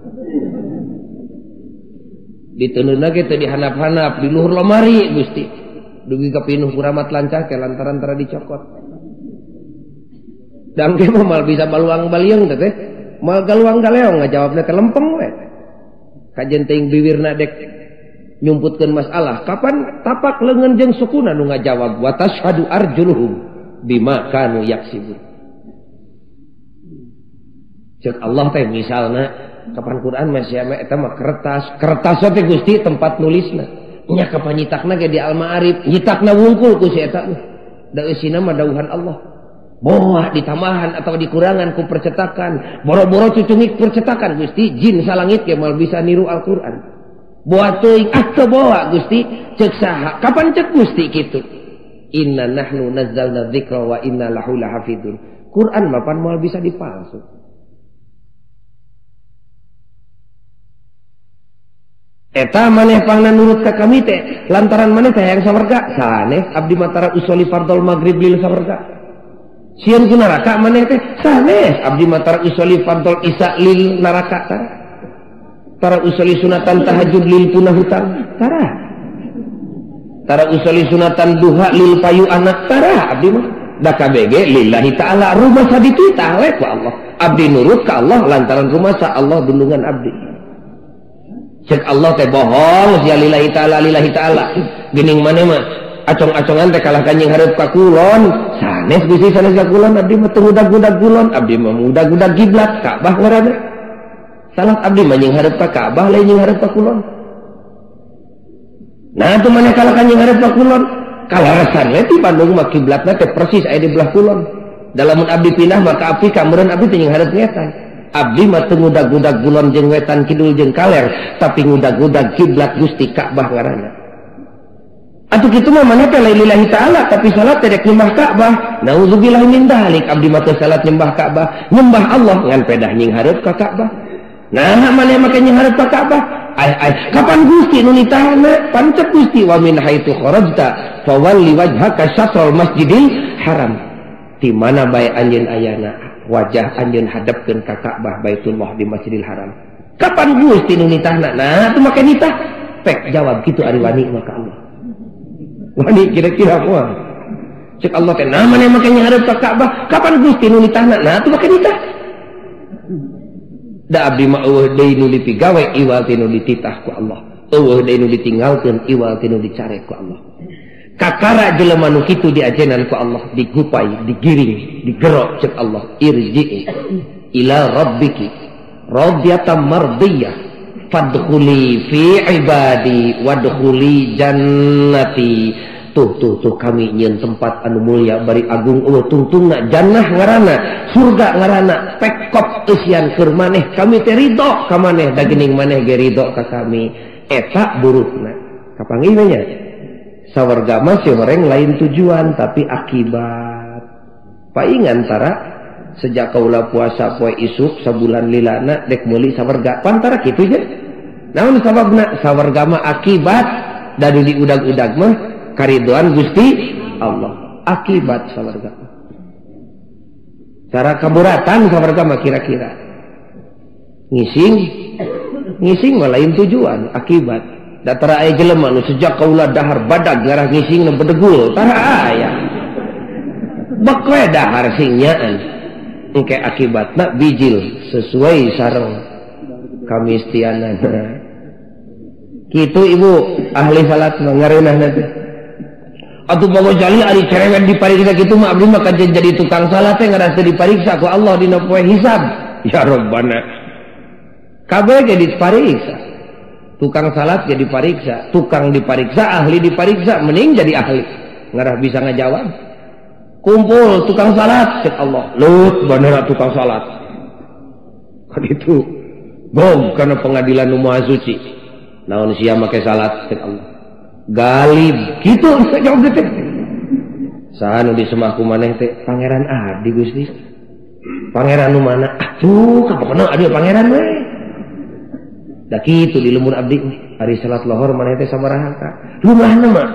A: Diteundeunna ge teu dihanap-hanap di luhur lomari Gusti. Dugi ka pinuh kuramat lancah ke lantaran tara dicokot. Dangke mah mal bisa baluang balieung teh teh. Mal galuang galeong ngajawabna teh lempeng we. Kajen teuing biwirna dek nyumputkeun masalah. Kapan tapak leungeun jeung sukuna nu ngajawab wa tashhadu arjuluhum bima kanu yaksibun. Cek Allah teh misalna kapan Quran masih ame eta mah kertas, kertas teh Gusti tempat nulisna. Nya kapan nyitakna ge di Al-Ma'arif, nyitakna wungkul ku si eta mah. Da eusina mah dawuhan Allah. Boah ditambahan atau dikurangan ku percetakan, boro-boro cucungik percetakan Gusti, jin salangit ge moal bisa niru Al-Qur'an. Boah teuing ah teu boa Gusti, cek saha? Kapan cek Gusti kitu? Inna nahnu nazzalna dzikra wa inna lahu lahafidun. Quran mah pan moal bisa dipalsu. Eta maneh pangna nurut ka kami teh lantaran maneh teh hayang sawarga sanes abdi matara usoli fardol maghrib lil sawarga. Sieun ku neraka maneh teh sanes abdi matara usoli fardol isya lil neraka tara. Tara usoli sunatan tahajud lil punah hutang tara. Tara usoli sunatan duha lil payu anak tara abdi mah da KBG lillahi ta'ala rumah sadititah we ku Allah. Abdi nurut ka Allah lantaran rumah sa Allah bendungan abdi. Cek Allah teh bohong sia lillahi ta'ala lillahi ta'ala geuning maneh mah acong-acongan teh kalah kanjing hareup ka kulon sanes Gusti sanes ka kulon abdi mah teu ngudag-ngudag kulon abdi mah ngudag-ngudag kiblat Ka'bah ngaranna salat abdi mah nying hareup ka Ka'bah lain nying hareup ka kulon. Nah atuh maneh kalah kanjing hareup ka kulon kalaresan we ti Bandung mah kiblatna teh persis aya di belah kulon. Da lamun abdi pindah mah ka Afrika meureun abdi teh nying hareup ngetan. Abdi mah teu ngudag-ngudag kulon jeung wetan kidul jeung kaler tapi ngudag-ngudag kiblat Gusti Ka'bah ngaranna. Atuh kitu mah maneh teh lain lillahi ta'ala tapi salat teh dek nyembah Ka'bah. Nauzubillah min dzalik abdi mah teu salat nyembah Ka'bah, nyembah Allah ngan pedah nying hareup ka Ka'bah. Nah maneh make nying hareup ka Ka'bah. Ai ai kapan Gusti nu nitahna? Pancet Gusti wa min haitsu kharajta fawalli wajhaka syatrul masjidil haram. Di mana bae anjeun ayana wajah anjeun hadapkeun ka Ka'bah Baitullah di Masjidil Haram. Kapan Gusti nu nitahna? Nah, atuh make nitah. Pek jawab kitu ari wani maka Allah. Wani kira-kira kumaha? Cek Allah teh nah maneh make nyahareup ka Ka'bah, kapan Gusti nu nitahna? Nah, atuh make nitah. Da abdi mah eueuh deui nu dipigawe iwal ti nu dititah ku Allah. Eueuh deui nu ditinggalkeun iwal ti nu dicarek ku Allah. Kakara jelema nu kitu diajenan ku Allah, digupai, digiring, digerok cek Allah, irji'i ila rabbiki radiyatan mardiyah fadkhuli fi ibadi wadkhuli jannati. Tuh tuh tuh kami nyeun tempat anu mulia bari agung eueuh tungtungna jannah ngaranna, surga ngaranna, pekop eusian keur maneh kami teh ridho ka maneh da geuning maneh ge ridho ka kami. Eta buruhna. Kapanggih nya? Sawarga mah si horeng lain tujuan tapi akibat. Paingan tara sejak kaula puasa poe isuk sabulan lilana dek meuli sawarga. Pantara kitu je. Naon sababna? Sawarga mah akibat dari diudag-udag mah karidoan Gusti Allah. Akibat sawarga. Cara kaburatan sawarga mah kira-kira. Ngising, ngising mah lain tujuan, akibat. Datara aya jelema nu sejak kaula dahar badag ngarah ngising nu bedegul, tara aya. Bek we dahar sing nyaan. Engke akibatna bijil sesuai sareng kamistianana. Kitu ibu ahli salat mah ngareunahna teh. Atuh Pak Gojali ari cerewet dipariksa kitu mah abdi mah kajen jadi tukang salat teh ngarasa dipariksa ku Allah dina poe hisab. Ya Rabbana. Kabeh ge dipariksa. Tukang salat jadi dipariksa, tukang dipariksa, ahli dipariksa, mending jadi ahli. Ngarah bisa ngajawab. Kumpul tukang salat cek Allah. Lut bener tukang salat. Kan itu bom karena pengadilan nu maha suci. Naon sia make salat cek Allah. Galib gitu jawab teh. Saha nu disemah ku maneh teh pangeran abdi Gusti. Pangeran nu mana? Atuh kapokna abdi pangeran we. Da kitu di lembur abdi ari salat lohor maneh teh sabaraha ka? Lumrahna mah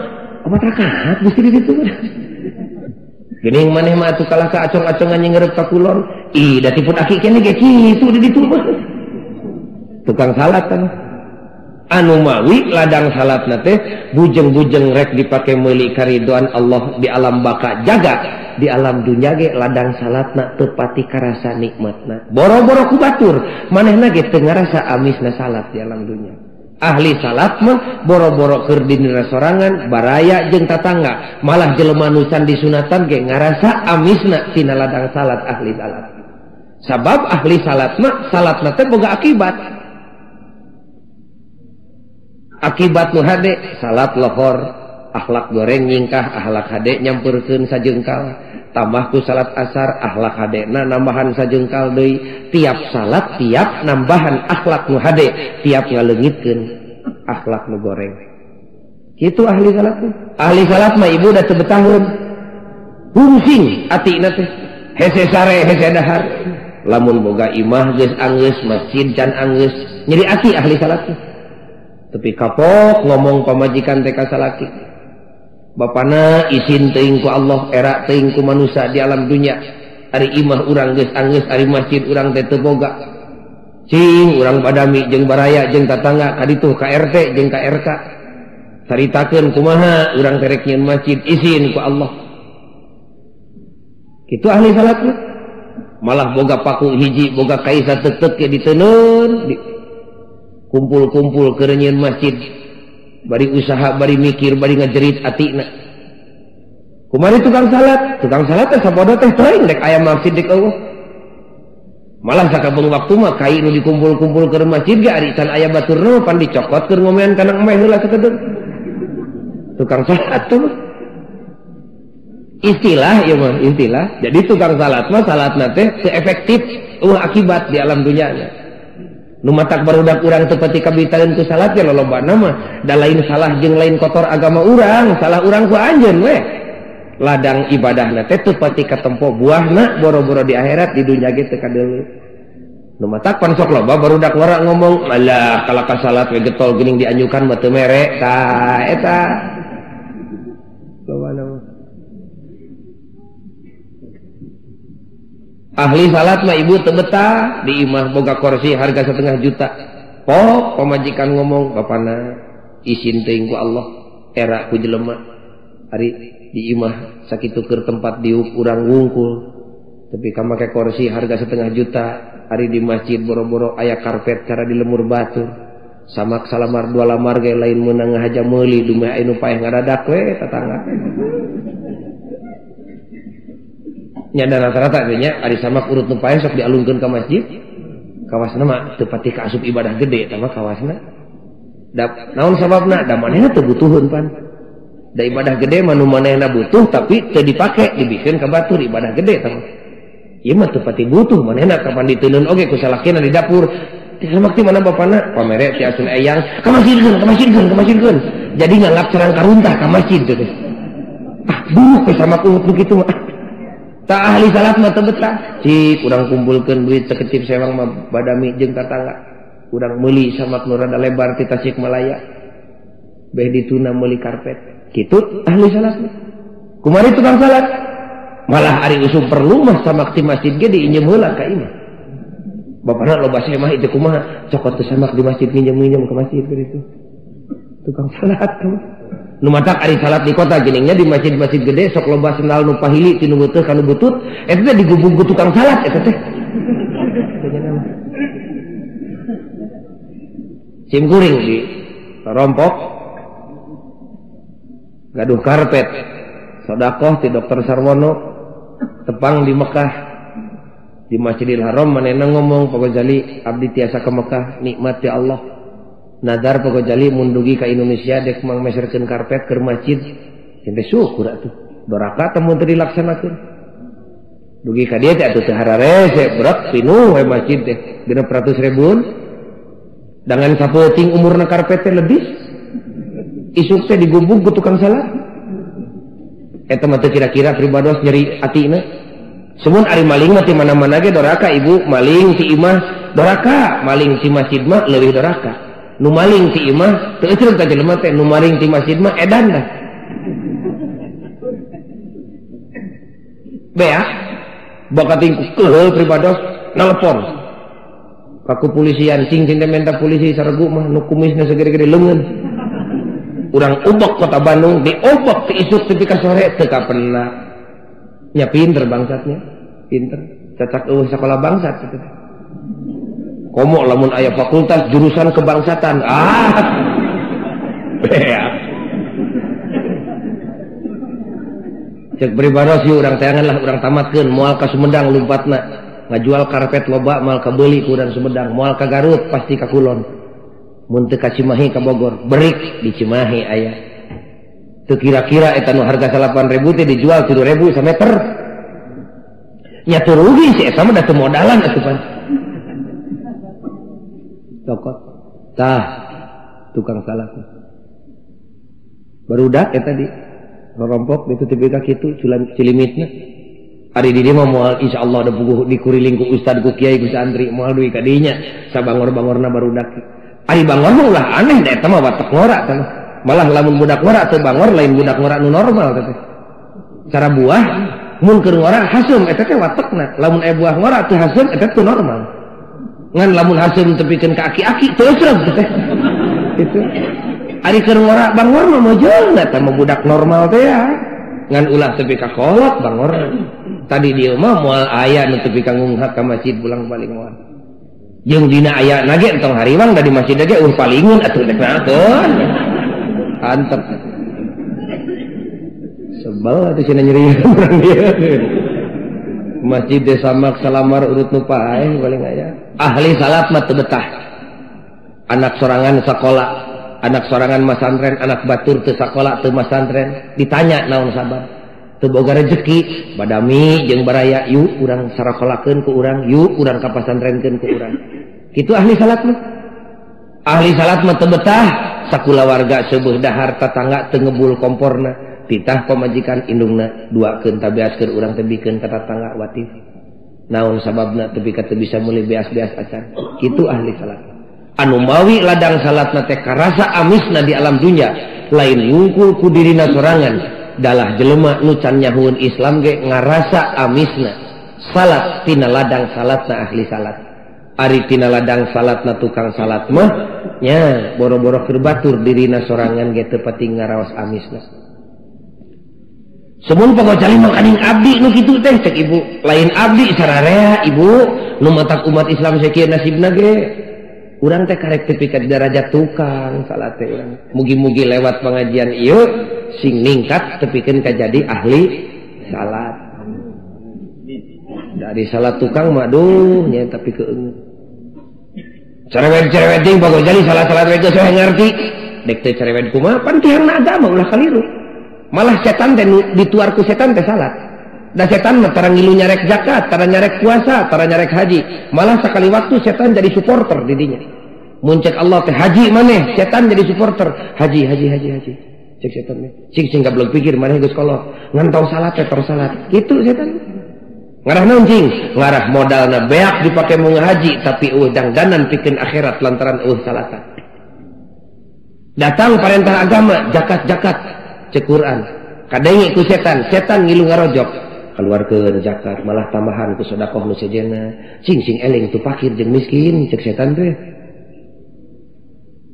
A: opat rakaat Gusti di ditu. Geuning maneh mah atuh kalah ka acong-acongan nyeungreup ka kulon. Ih da tipun aki keneh ge kitu di ditu mah. Tukang salat kan. Anu mawi ladang salatna teh bujeng-bujeng rek dipake meuli karidoan Allah di alam baka jaga di alam dunya ge ladang salatna teu pati karasa nikmatna boro-boro ku batur manehna ge teu ngarasa amisna salat di alam dunya. Ahli salat mah boro-boro keur dina sorangan baraya jeung tatangga malah jelema nu can disunatan ge ngarasa amisna tina ladang salat ahli salat. Sabab ahli salat mah salatna teh boga akibat. Akibat nu hade salat lohor akhlak goreng nyingkah akhlak hade nyampeurkeun sajengkal tambah ku salat asar akhlak hadena nambahan sajengkal deui. Tiap salat tiap nambahan akhlak nu hade tiap ngaleungitkeun akhlak nu goreng. Kitu ahli salat mah. Ahli salat mah ibu da teu betahun hungsing atina teh hese sare hese dahar lamun boga imah geus anggeus masjid can anggeus nyeri ati ahli salat teh. Tapi kapok ngomong pamajikan teh ka salaki. Bapana isin teuing ku Allah, era teuing ku manusia di alam dunia. Ari imah urang geus anggeus, ari masjid urang teh teu boga. Cing urang badami jeung baraya jeung tatangga ka ditu ka RT jeung ka RK. Caritakeun kumaha urang teh rek nyieun masjid isin ku Allah. Kitu ahli salat mah. Malah boga paku hiji, boga kaisa tetek ge diteunun. Kumpul-kumpul keur nyieun masjid bari usaha bari mikir bari ngajerit atina. Kumari tukang salat teh sapodo teh teuing dek aya masjid dek eueuh. Malah sakabeung waktu mah kai nu dikumpul-kumpul keur masjid ge ari can aya baturna pan dicokot keur ngomean kana emeh heula sakedeung. Tukang salat tuh istilah ieu mah istilah. Jadi tukang salat mah salatna teh teu efektif eueuh akibat di alam dunyanya. Nu matak barudak urang teu pati kabitaeun ku salat ge lolobana mah da lain salah jeung lain kotor agama urang, salah urang ku anjeun we. Ladang ibadahna teh teu pati katempo buahna boro-boro di akhirat di dunya ge teu kadeuleu. Nu matak pan sok loba barudak ngora ngomong, alah kalah ka salat we getol geuning dianjukan mah teu mere. Tah eta. Lobana mah. Ahli salat mah ibu teu betah di imah boga kursi harga 500 juta. Pok pamajikan ngomong bapana isin teuing ku Allah era ku jelema. Ari di imah sakitu keur tempat diuk urang wungkul. Tapi ka make kursi harga 500 juta, ari di masjid boro-boro aya karpet cara di lemur batu. Samak salamar dua lamar ge lain meunang ngahaja meuli dumeh anu paeh ngadadak we tetangga. Nya rata-rata nya ari samak urut nu paeh sok dialungkeun ka masjid. Kawasna mah teu pati kaasup ibadah gede eta mah kawasna. Da naon sababna? Da manehna teu butuheun pan. Da ibadah gede mah nu manehna butuh tapi teu dipake dibikeun ka batur ibadah gede eta mah. Ieu mah teu pati butuh manehna kapan diteunun oge ku salakina di dapur. Ti samak ti mana bapana? Pamere ti asun eyang ka masjidkeun, ka masjidkeun, ka masjidkeun. Jadi nganggap cerang karuntah ka masjid teh. Ah, buruk we samak urut nu kitu mah. Tak ahli salat mah teu betah. Cik urang kumpulkeun duit sekecip sewang mah badami jeung tatangga. Urang meuli samak nu rada lebar ti Tasikmalaya. Beh dituna meuli karpet. Kitu ahli salat mah. Kumari tukang salat. Malah ari usum perlu mah samak ti masjid ge diinjem heula ka imah. Bapana loba mah itu kumaha? Cokot teu samak di masjid nginjem-nginjem ke masjid kitu. Tukang salat tuh. Nu matak ari salat di kota geningnya di masjid-masjid gede sok loba sendal nu pahili ti nu beuteut ka nu butut eta teh digubung ku tukang salat eta teh. Sim kuring di rompok gaduh karpet sedekah ti Dokter Sarwono tepang di Mekah di Masjidil Haram manehna ngomong Pak Ghazali abdi tiasa ke Mekah nikmat ya Allah. Nadar Pak Ghazali mun dugi ka Indonesia dek mangmeserkeun karpet keur masjid sampai syukur atuh doraka teh mun teu dilaksanakeun dugi ka dieu teh atuh teu hararese berat pinuh we masjid teh 600 ribuan dangan sapeuting umurna karpet teh lebih isuk teh digubug ku tukang salat eta mah teu kira-kira pribados nyeri atina semun ari maling mah ti mana-mana ge doraka ibu maling ti imah doraka maling ti masjid mah leuwih doraka. Nu maling ti imah teu euceun ka jelema teh nu maling ti masjid mah edan dah. Bea bakating keheul pribados nelpon ka kepolisian cing cing teh menta polisi saregu mah nu kumisna sagede-gede leungeun. Urang ubek kota Bandung diobek ti isuk tepi ka sore teu kapena. Nya pinter bangsatnya, pinter. Cacak eueuh sakola bangsat kitu. Komo lamun aya fakultas jurusan kebangsatan. Ah. Bea. Cek pribados ieu urang teangan lah urang tamatkeun moal ka Sumedang lumpatna. Ngajual karpet loba moal kabeuli ku urang Sumedang, moal ka Garut pasti ka Kulon. Mun teu ka Cimahi ka Bogor, berik di Cimahi aya. Teu kira-kira eta nu harga 8.000 teh dijual 3.000 sameter. Nya teu rugi si eta mah da teu modalan atuh pan. Cokot tah tukang salat barudak eta di rorompok ditutup ka kitu cilimitna ari di dieu mah moal insyaallah da puguh dikuriling ku ustad ku kiai ku santri moal duit ka dinya sabangor-bangorna barudak ari bangor mah ulah aneh da eta mah watak ngora teh malah lamun budak ngora teu bangor lain budak ngora nu normal teh cara buah mun keur ngora haseum eta teh watekna lamun aya buah ngora teu haseum eta teu normal ngan lamun haseum tepikeun ka aki-aki teu eureun teh itu ari keur ngora bangor mah mojol eta mah budak normal teh ya ngan ulah tepi ka kolot bangor tadi dieu mah moal aya nu tepi ka ngunghak ka masjid pulang-balik moal jeung dina aya na ge entong hariwang da di masjid ge eueuh palingeun atuh dek nakeun antep sebel atuh cenah nyeri urang dieu masjid desa mak salamar urut nu paeh paling aya. Ahli salat mah teu betah. Anak sorangan sakola, anak sorangan masantren, anak batur teu sakola teu masantren, ditanya naon sabab? Teu boga rezeki, badami jeung baraya yuk urang sarakolakeun ku urang, yuk urang ka pasantrenkeun ku urang. Kitu ahli salat mah. Ahli salat mah teu betah, sakulawarga seueuh dahar tatangga teu ngebul komporna. Titah pamajikan indungna duakeun tabeaskeun urang teh bikeun ka tatangga watif. Naon sababna tepi ka teu bisa meuli beas-beas acan. Kitu ahli salat. Anu mawi ladang salatna teh karasa amisna di alam dunya, lain ngungkul ku dirina sorangan, dalah jelema nu can nyahueun Islam ge ngarasa amisna. Salat tina ladang salatna ahli salat. Ari tina ladang salatna tukang salat mah nya boro-boro keur batur dirina sorangan ge teu pati ngaraos amisna. Semun pagojali makaning abdi nu kitu teh cek ibu, lain abdi sararea ibu nu matak umat Islam sakieu nasibna ge. Urang teh karek tepi ka darajat tukang salat teh urang. Mugi-mugi lewat pengajian ieu sing ningkat tepikeun ka jadi ahli salat. Dari salat tukang mah duh nya tapi keungeut. Cerewet-cerewet ting pagojali salat-salat we geus we ngarti. Dek teh cerewet kumaha pan tihangna agama ulah kaliru. Malah setan teh dituar ku setan teh salat. Da setan mah tara ngilu nyarek zakat, tara nyarek puasa, tara nyarek haji. Malah sekali waktu setan jadi supporter di dinya. Mun cek Allah teh haji maneh, setan jadi supporter. Haji haji haji haji. Cek setan teh. Cing sing gablek pikir maneh geus kolot. Ngan tong salat teh tong salat. Kitu setan. Ngarah naon cing? Ngarah modalna beak dipake mau ngahaji tapi eueuh dangdanan pikeun akhirat lantaran eueuh salatan. Datang perintah agama zakat-zakat cek Quran. Kadenge ku setan, setan ngilu ngarojok. Keluarkeun zakat malah tambahan ku sedekah nu sejenna. Cing sing eling tu fakir jeung miskin cek setan teh.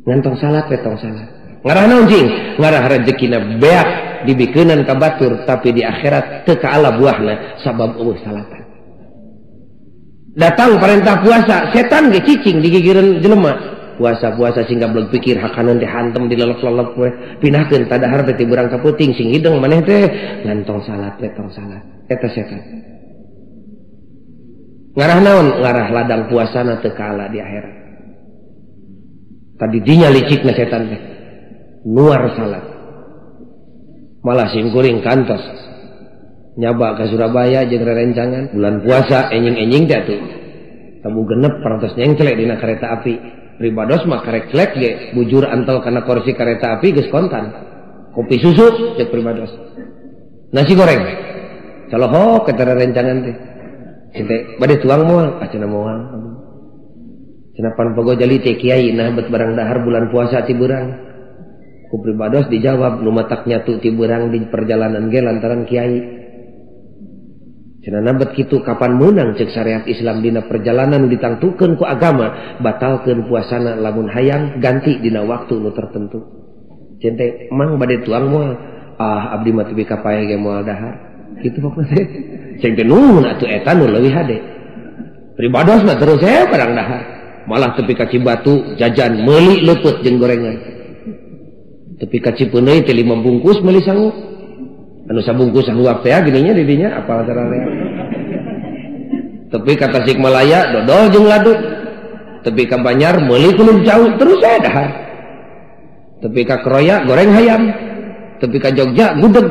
A: Ngan tong salat we tong salat. Ngarah naon cing? Ngarah rejekina beak dibikeunan ka batur tapi di akhirat teu kaala buahna sabab eueuh salatan. Datang perintah puasa, setan ge cicing digigireun jelema. Puasa-puasa sing gablek pikir hakanan teh hantem dilelep-lelep we. Pindahkeun tadahar teh ti beurang ka peuting sing hideung maneh teh ngan tong salat we tong salat. Eta setan. Ngarah naon? Ngarah ladang puasana teu kaala di akhirat. Tadi dinya licikna setan teh. Nuar salat. Malah simkuring kantos nyaba ke Surabaya jeung rerencangan bulan puasa enjing-enjing teh atuh. Tabu genep parantos nyengcelek dina kereta api. Pribados mah karek celek ge bujur antel kana kursi kereta api geus kontan. Kopi susu cek pribados. Nasi goreng. Colohok eta rerencangan teh. Cinte bade tuang moal, ah cenah moal. Cenah pan pogo jali teh kiai nah bet barang dahar bulan puasa ti beurang. Ku pribados dijawab nu matak nyatu ti beurang di perjalanan ge lantaran kiai. Cenah nabet kitu kapan meunang cek syariat Islam dina perjalanan nu ditangtukeun ku agama batalkeun puasana lamun hayang ganti dina waktu nu tertentu. Cente mang bade tuang moal, ah abdi mah teu ka paeh ge moal dahar. Kitu pokna teh. Ceng teh nuhun atuh eta nu leuwih hade. Pribados mah terus we barang dahar. Malah tepi ka Cibatu jajan meuli leupeut jeung gorengan. Tepi ka Cipeuneuy teh 5 bungkus meuli sangu. Anu sabungkus sahuap teh gininya di dinya apal sararea. Tepi ka Tasikmalaya dodol jeung ladu. Tepi ka Banjar meuli kulub jauh terus we dahar. Tepi ka Kroya goreng hayam. Tepi ka Jogja gudeg.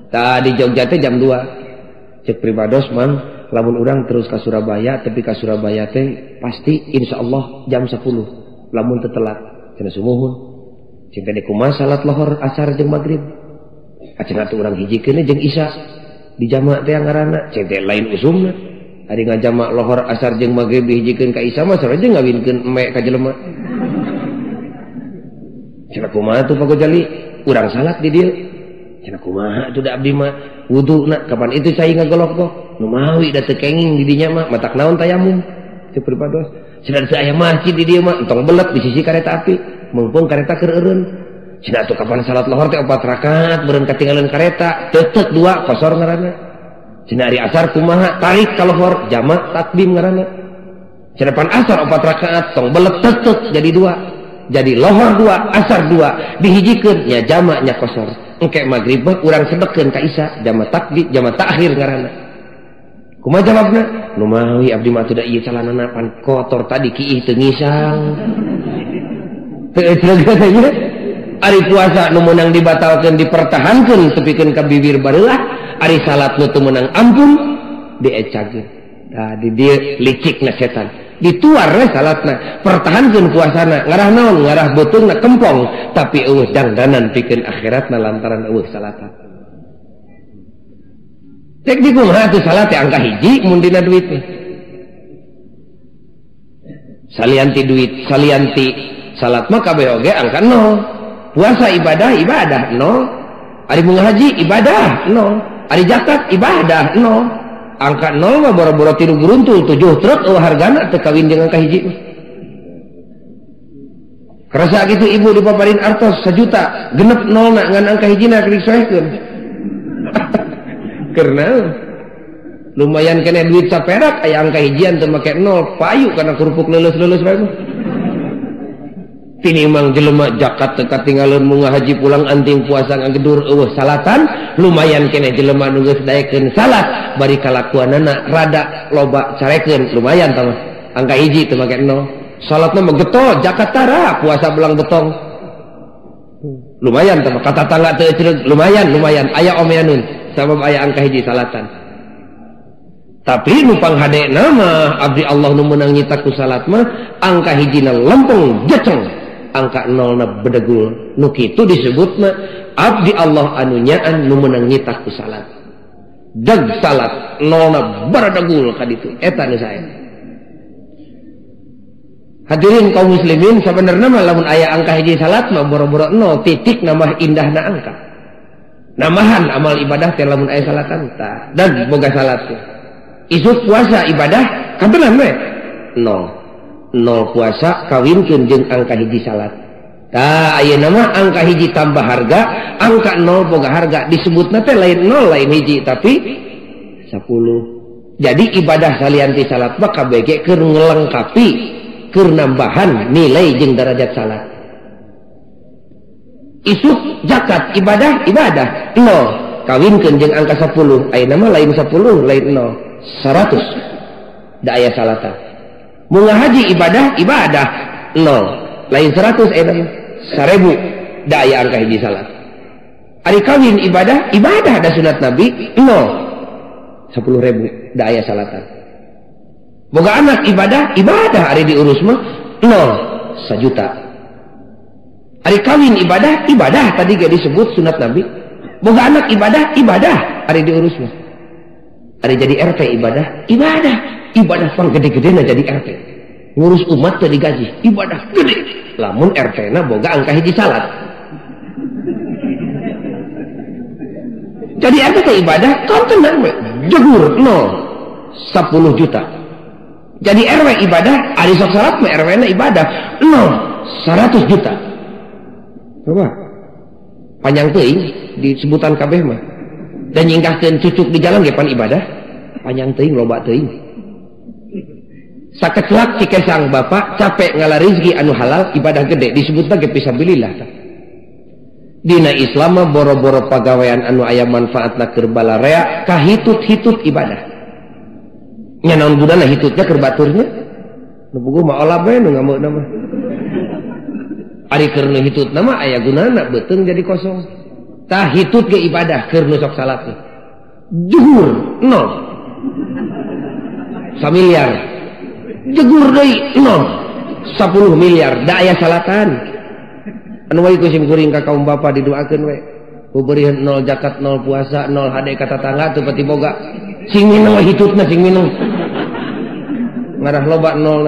A: Tah di Jogja teh jam 2. Cek pribados mang lamun urang terus ka Surabaya tepi ka Surabaya teh pasti insyaallah jam 10 lamun teu telat. Cenah sumuhun. Cing teh kumaha salat lohor asar jeung magrib. Acenah atuh urang hijikeun jeung isya di jamak teh ngaranna cing teh lain usumna. Ari ngajamak lohor asar jeung magrib dihijikeun ka isya mah sarua jeung ngawinkeun eme ka jelema. Cenah kumaha tuh Pak Gojali urang salat di dieu. Cenah kumaha atuh da abdi mah wuduna kapan itu cai ngagolok-gok nu mawi da teu kenging di dinya mah matak naon tayamum teu pribados. Cenah teu aya masjid di dieu mah entong belet di sisi kareta api mumpung kareta keur eureun. Cenah atuh kapan salat lohor teh 4 rakaat beureun katinggalan kareta teuteuk 2 kosor ngaranna. Cenah ari asar kumaha tarik ka lohor jamak takdim ngaranna. Cenah pan asar 4 rakaat tong belet teuteuk jadi 2. Jadi lohor 2 asar 2 dihijikeun nya jamak nya kosor. Engke magrib mah urang sedekeun ka isya jamak takdim jamak takhir ngaranna. Kumaha jawabna? Nu mawi abdi mah atuh da ieu calanana pan kotor tadi kiih teu ngisang. Teu nya. Ari puasa nu meunang dibatalkeun dipertahankeun tepikeun ka bibir bareulah, ari salat nu teu meunang ampun diecakeun. Tah di dieu licikna setan. Dituar we salatna, pertahankeun puasana, ngarah naon? Ngarah beuteungna kempong, tapi eueuh dangdanan pikeun akhiratna lantaran eueuh salatan. Cek di kumaha atuh salat teh angka hiji mun dina duit teh. Salianti duit, salianti salat mah kabeh oge angka 0. Puasa ibadah, ibadah 0. Ari munga haji ibadah 0. Ari zakat ibadah 0. Angka 0 mah boro-boro 3 geruntul 7 truk eueuh hargana teu kawin jeung angka hiji. Kerasa gitu ibu dipaparin artos 1 juta, genep 0 na ngan angka hijina keur disoehkeun. Karena lumayan kena duit saperak aya angka hijian teu make 0, payu kana kerupuk leuleus-leuleus bae mah. Tinimang jelema zakat teu katinggalin munga haji pulang anting puasa ngagedur eueuh salatan, lumayan kene jelema nu geus daekeun salat bari kalakuanana rada loba carekeun, lumayan tah mah. Angka hiji teu make 0. Salatna mah getol, zakat tara, puasa belang betong. Lumayan tah mah, ka tatangga teu ecereug, lumayan, lumayan aya omeanun sabab aya angka hiji salatan. Tapi nu panghadena mah abdi Allah nu meunang nyita ku salat mah angka hijina lempeng jeceng, angka 0 na bedegul. Nu kitu disebutna abdi Allah anu nyaan nu meunang nyita ku salat. Deg salat 0 na baradegul ka ditu, eta nu sae. Hadirin kaum muslimin, sebenarnya mah lamun aya angka hiji salat mah boro-boro 0 titik nambah indahna angka. Nambahan amal ibadah teh lamun aya salatan tah dan boga salat teh. Isuk puasa ibadah kabenan we 0. 0 puasa kawinkeun jeung angka hiji salat. Tah ayeuna mah angka hiji tambah harga, angka 0 boga harga, disebutna teh lain 0 lain hiji tapi 10. Jadi ibadah salian ti salat mah KBG keur ngelengkapi, keur nambahan nilai jeung derajat salat. Isuk zakat ibadah ibadah 0 kawinkeun jeung angka 10, ayeuna mah lain 10 lain 0, 100 da aya salatan. Munga haji ibadah ibadah 0 lain 100 ayeuna mah 1000 da aya angka hiji salat. Ari kawin ibadah ibadah da sunat Nabi 0 10.000 da aya salatan. Boga anak ibadah ibadah ari diurus mah 0 1 juta. Ari kawin ibadah ibadah tadi ge disebut sunat Nabi. Boga anak ibadah ibadah ari diurus mah. Ari jadi RT ibadah ibadah ibadah pang gede-gedena jadi RT. Ngurus umat teu digaji ibadah gede. Lamun RT na boga angka hiji salat. Jadi RT teh ibadah kontenan we jegur 0 10 juta. Jadi RW ibadah, ari sok salat mah RW na ibadah 0 100 juta. Coba panjang teuing disebutan kabeh mah. Dan nyingkahkeun cucuk di jalan ge pan ibadah, panjang teuing loba teuing. Sakecelak cikesang bapak capek ngala rezeki anu halal ibadah gede disebutna ge fisabilillah tah. Dina Islam mah boro-boro pagawean anu aya manfaatna keur balarea kahitut-hitut ibadah. Nya naon gunana hitutnya keur baturnya? Nu puguh mah olah bae nu ngamukna mah. Ari keur nu hitutna mah aya gunana beuteung jadi kosong. Tah hitut ge ibadah keur nu sok salat teh. Juhur 0. Samiliar. Jegur deui 0. 10 miliar da aya salatan. Anu wae ku sim kuring ka kaum bapa didoakeun we. Beureun 0 zakat 0 puasa 0 hade ka tatangga teu pati boga. Sing minum hitutna sing minum. Ngarah loba 0.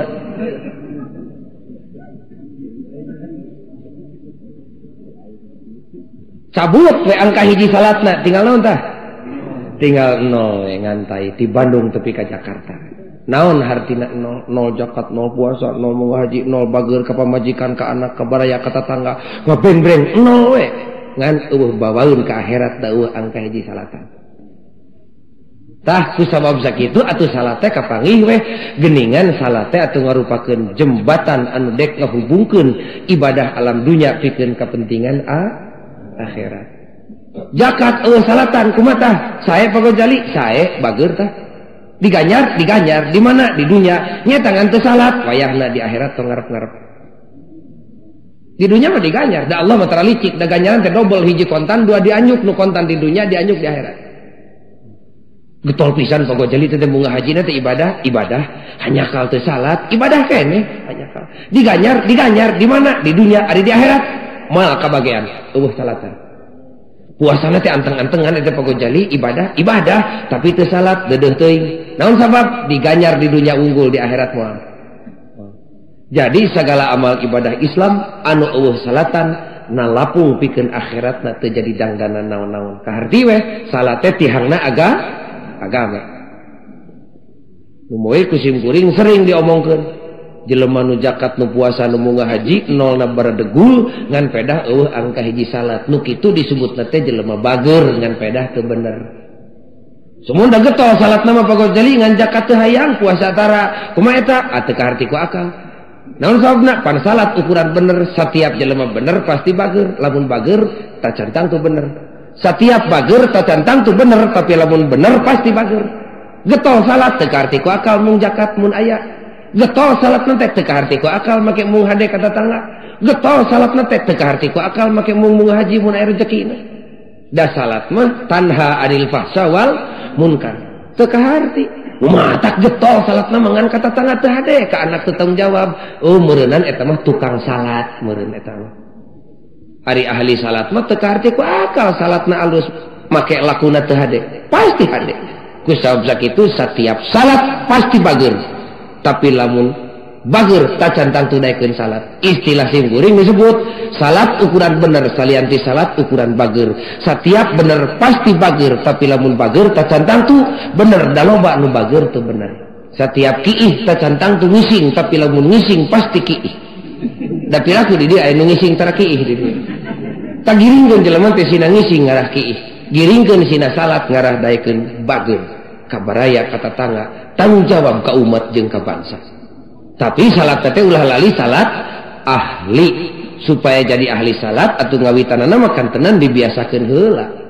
A: Cabut we angka hiji salatna tinggal naon tah? Tinggal 0 we ngantai di Bandung tepi ka Jakarta. Naon hartina 0? 0 zakat, 0 puasa, 0 munggah haji, 0 bager ka pamajikan, ka anak, ka baraya, ka tatangga, ngabenbreng 0 we. Ngan eueuh bawaeun ka akhirat da eueuh angka hiji salatan. Tah ku sabab sakitu atuh salat teh kapanggih we geuningan salat teh atuh ngarupakeun jembatan anu dek ngahubungkeun ibadah alam dunya pikeun kepentingan akhirat. Zakat eueuh salatan kumaha tah? Sae pagojali, sae bager tah. Diganyar, diganyar di mana? Di dunya. Nya tangan teu salat, wayahna di akhirat tong ngarep-ngarep. Di dunya mah diganyar, da Allah mah tara licik, da ganjaran teh dobel hiji kontan, dua dianyuk, nu kontan di dunya dianyuk di akhirat. Getol pisan pagojali teh bunga haji teh ibadah, ibadah hanya kal teu salat, ibadah keneh hanya kal. Diganyar, diganyar di mana? Di dunya, ari di akhirat moal kabagean, eueuh salatan. Puasana teh anteng-antengan eta pagojali ibadah, ibadah tapi teu salat deudeuh teuing. Naon sabab? Diganyar di dunya unggul di akhirat moal. Jadi segala amal ibadah Islam anu eueuh salatan nalapung pikeun akhiratna teu jadi dangdanan naon-naon. Kaharti weh salat teh tihangna agama. Nu moe ku simkuring sering diomongkeun. Jelema nu zakat nu puasa nu munggah haji nolna baradegul ngan pedah eueuh angka hiji salat. Nu kitu disebutna teh jelema bager ngan pedah teu bener. Sumunda getol salatna mah Pak Gozali ngan zakat teu hayang puasa tara. Kumaha eta? Teu kaharti ku akal. Naon sababna? Pan salat ukuran bener, setiap jelema bener pasti bager. Lamun bager tacantang teu bener. Setiap bager tacantang teu bener, tapi lamun bener pasti bager. Getol salat teu kaharti ku akal mung zakat mun aya. Getol salat teh teu kaharti ku akal make mung hade ka tetangga. Getol salat teh teu kaharti ku akal make mung haji mun aya rezekina. Da salat mah tanha anil fahsya wal munkar. Teu kaharti. Matak getol salatna mah ngan ka tetangga teu hade, ka anak teu tanggung jawab. Oh meureunnan eta mah tukang salat meureun eta mah. Ari ahli salat mah teu kaharti ku akal salatna alus make lakuna teu hade. Pasti hade. Ku sabab sakitu setiap salat pasti bager. Tapi lamun bager tacantang tunaikeun salat. Istilah simkuring disebut salat ukuran bener salianti salat ukuran bager. Setiap bener pasti bager, tapi lamun bager tacantang tu bener da loba nu bager teu bener. Setiap kiih tacantang tu ngising, tapi lamun ngising pasti kiih. Da piraku di dieu aya nu ngising tara kiih di dieu. Tagiringkeun jelema teh sina ngising ngarah kiih. Giringkeun sina salat ngarah daekeun bager. Kabaraya ka tatangga, tanggung jawab ka umat jeung ka bangsa. Tapi salat teh ulah lali salat ahli. Supaya jadi ahli salat atuh ngawitanana mah kantenan dibiasakeun heula.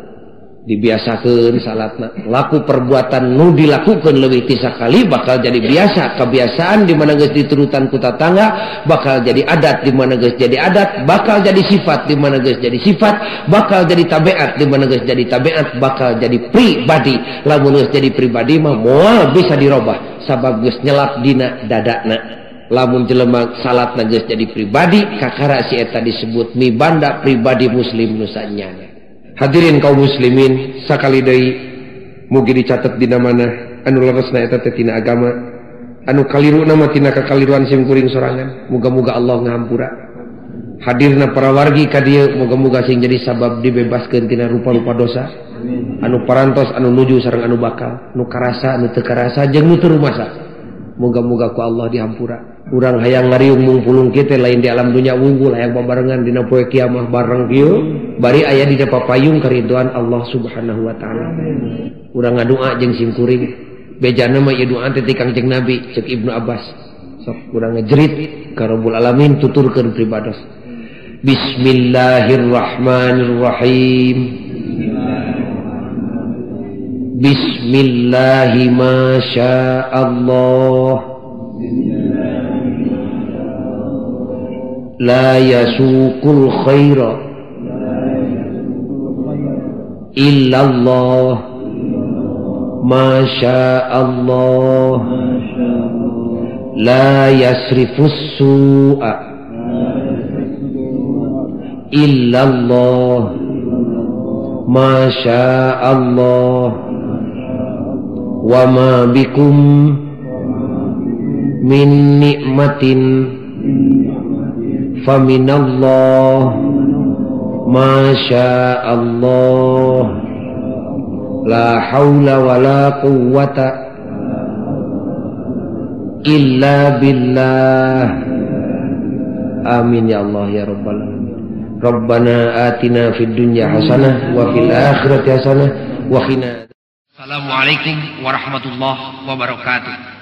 A: Dibiasakeun salatna. Laku perbuatan nu dilakukeun leuwih ti sakali bakal jadi biasa. Kebiasaan di mana geus diturutan ku tatangga bakal jadi adat, di mana geus jadi adat bakal jadi sifat, di mana geus jadi sifat bakal jadi tabiat, di mana geus jadi tabiat bakal jadi pribadi. Lamun geus jadi pribadi mah moal bisa dirobah sabab geus nyelap dina dadana. Lamun jelema salatna geus jadi pribadi kakara si eta disebut mibanda pribadi muslim nu sanyana. Hadirin kaum muslimin sakali deui mugi dicatet dina mana anu leresna eta teh tina agama, anu kaliruna mah tina kakaliruan simkuring sorangan. Muga-muga Allah ngahampura. Hadirna para wargi ka dieu muga-muga sing jadi sabab dibebaskeun tina rupa-rupa dosa. Anu parantos, anu nuju sareng anu bakal, nu karasa, anu teu karasa jeung nu teu rumasa. Muga-muga ku Allah dihampura. Urang hayang ngariung mungpulung kita lain di alam dunia unggul hayang babarengan dina poe kiamah bareng kieu bari aya dina papayung kariduan Allah Subhanahu wa taala. Urang ngadoa jeung simkuring bejana mah ieu doa teh ti Kangjeng Nabi ceuk Ibnu Abbas. Sok urang ngejerit ka Rabbul Alamin tuturkeun pribados. Bismillahirrahmanirrahim. Bismillahi ma syaa Allah. La yasuqul khaira illallah ma sya'allah la yasrifus su'a illallah ma sya'allah wa ma bikum min nikmatin faminallah ma sya'allah la haula wala quwwata illa billah. Amin ya Allah ya rabbal alamin. Rabbana atina fid dunya hasanah wa fil akhirati hasanah wa qina. Assalamualaikum warahmatullahi wabarakatuh.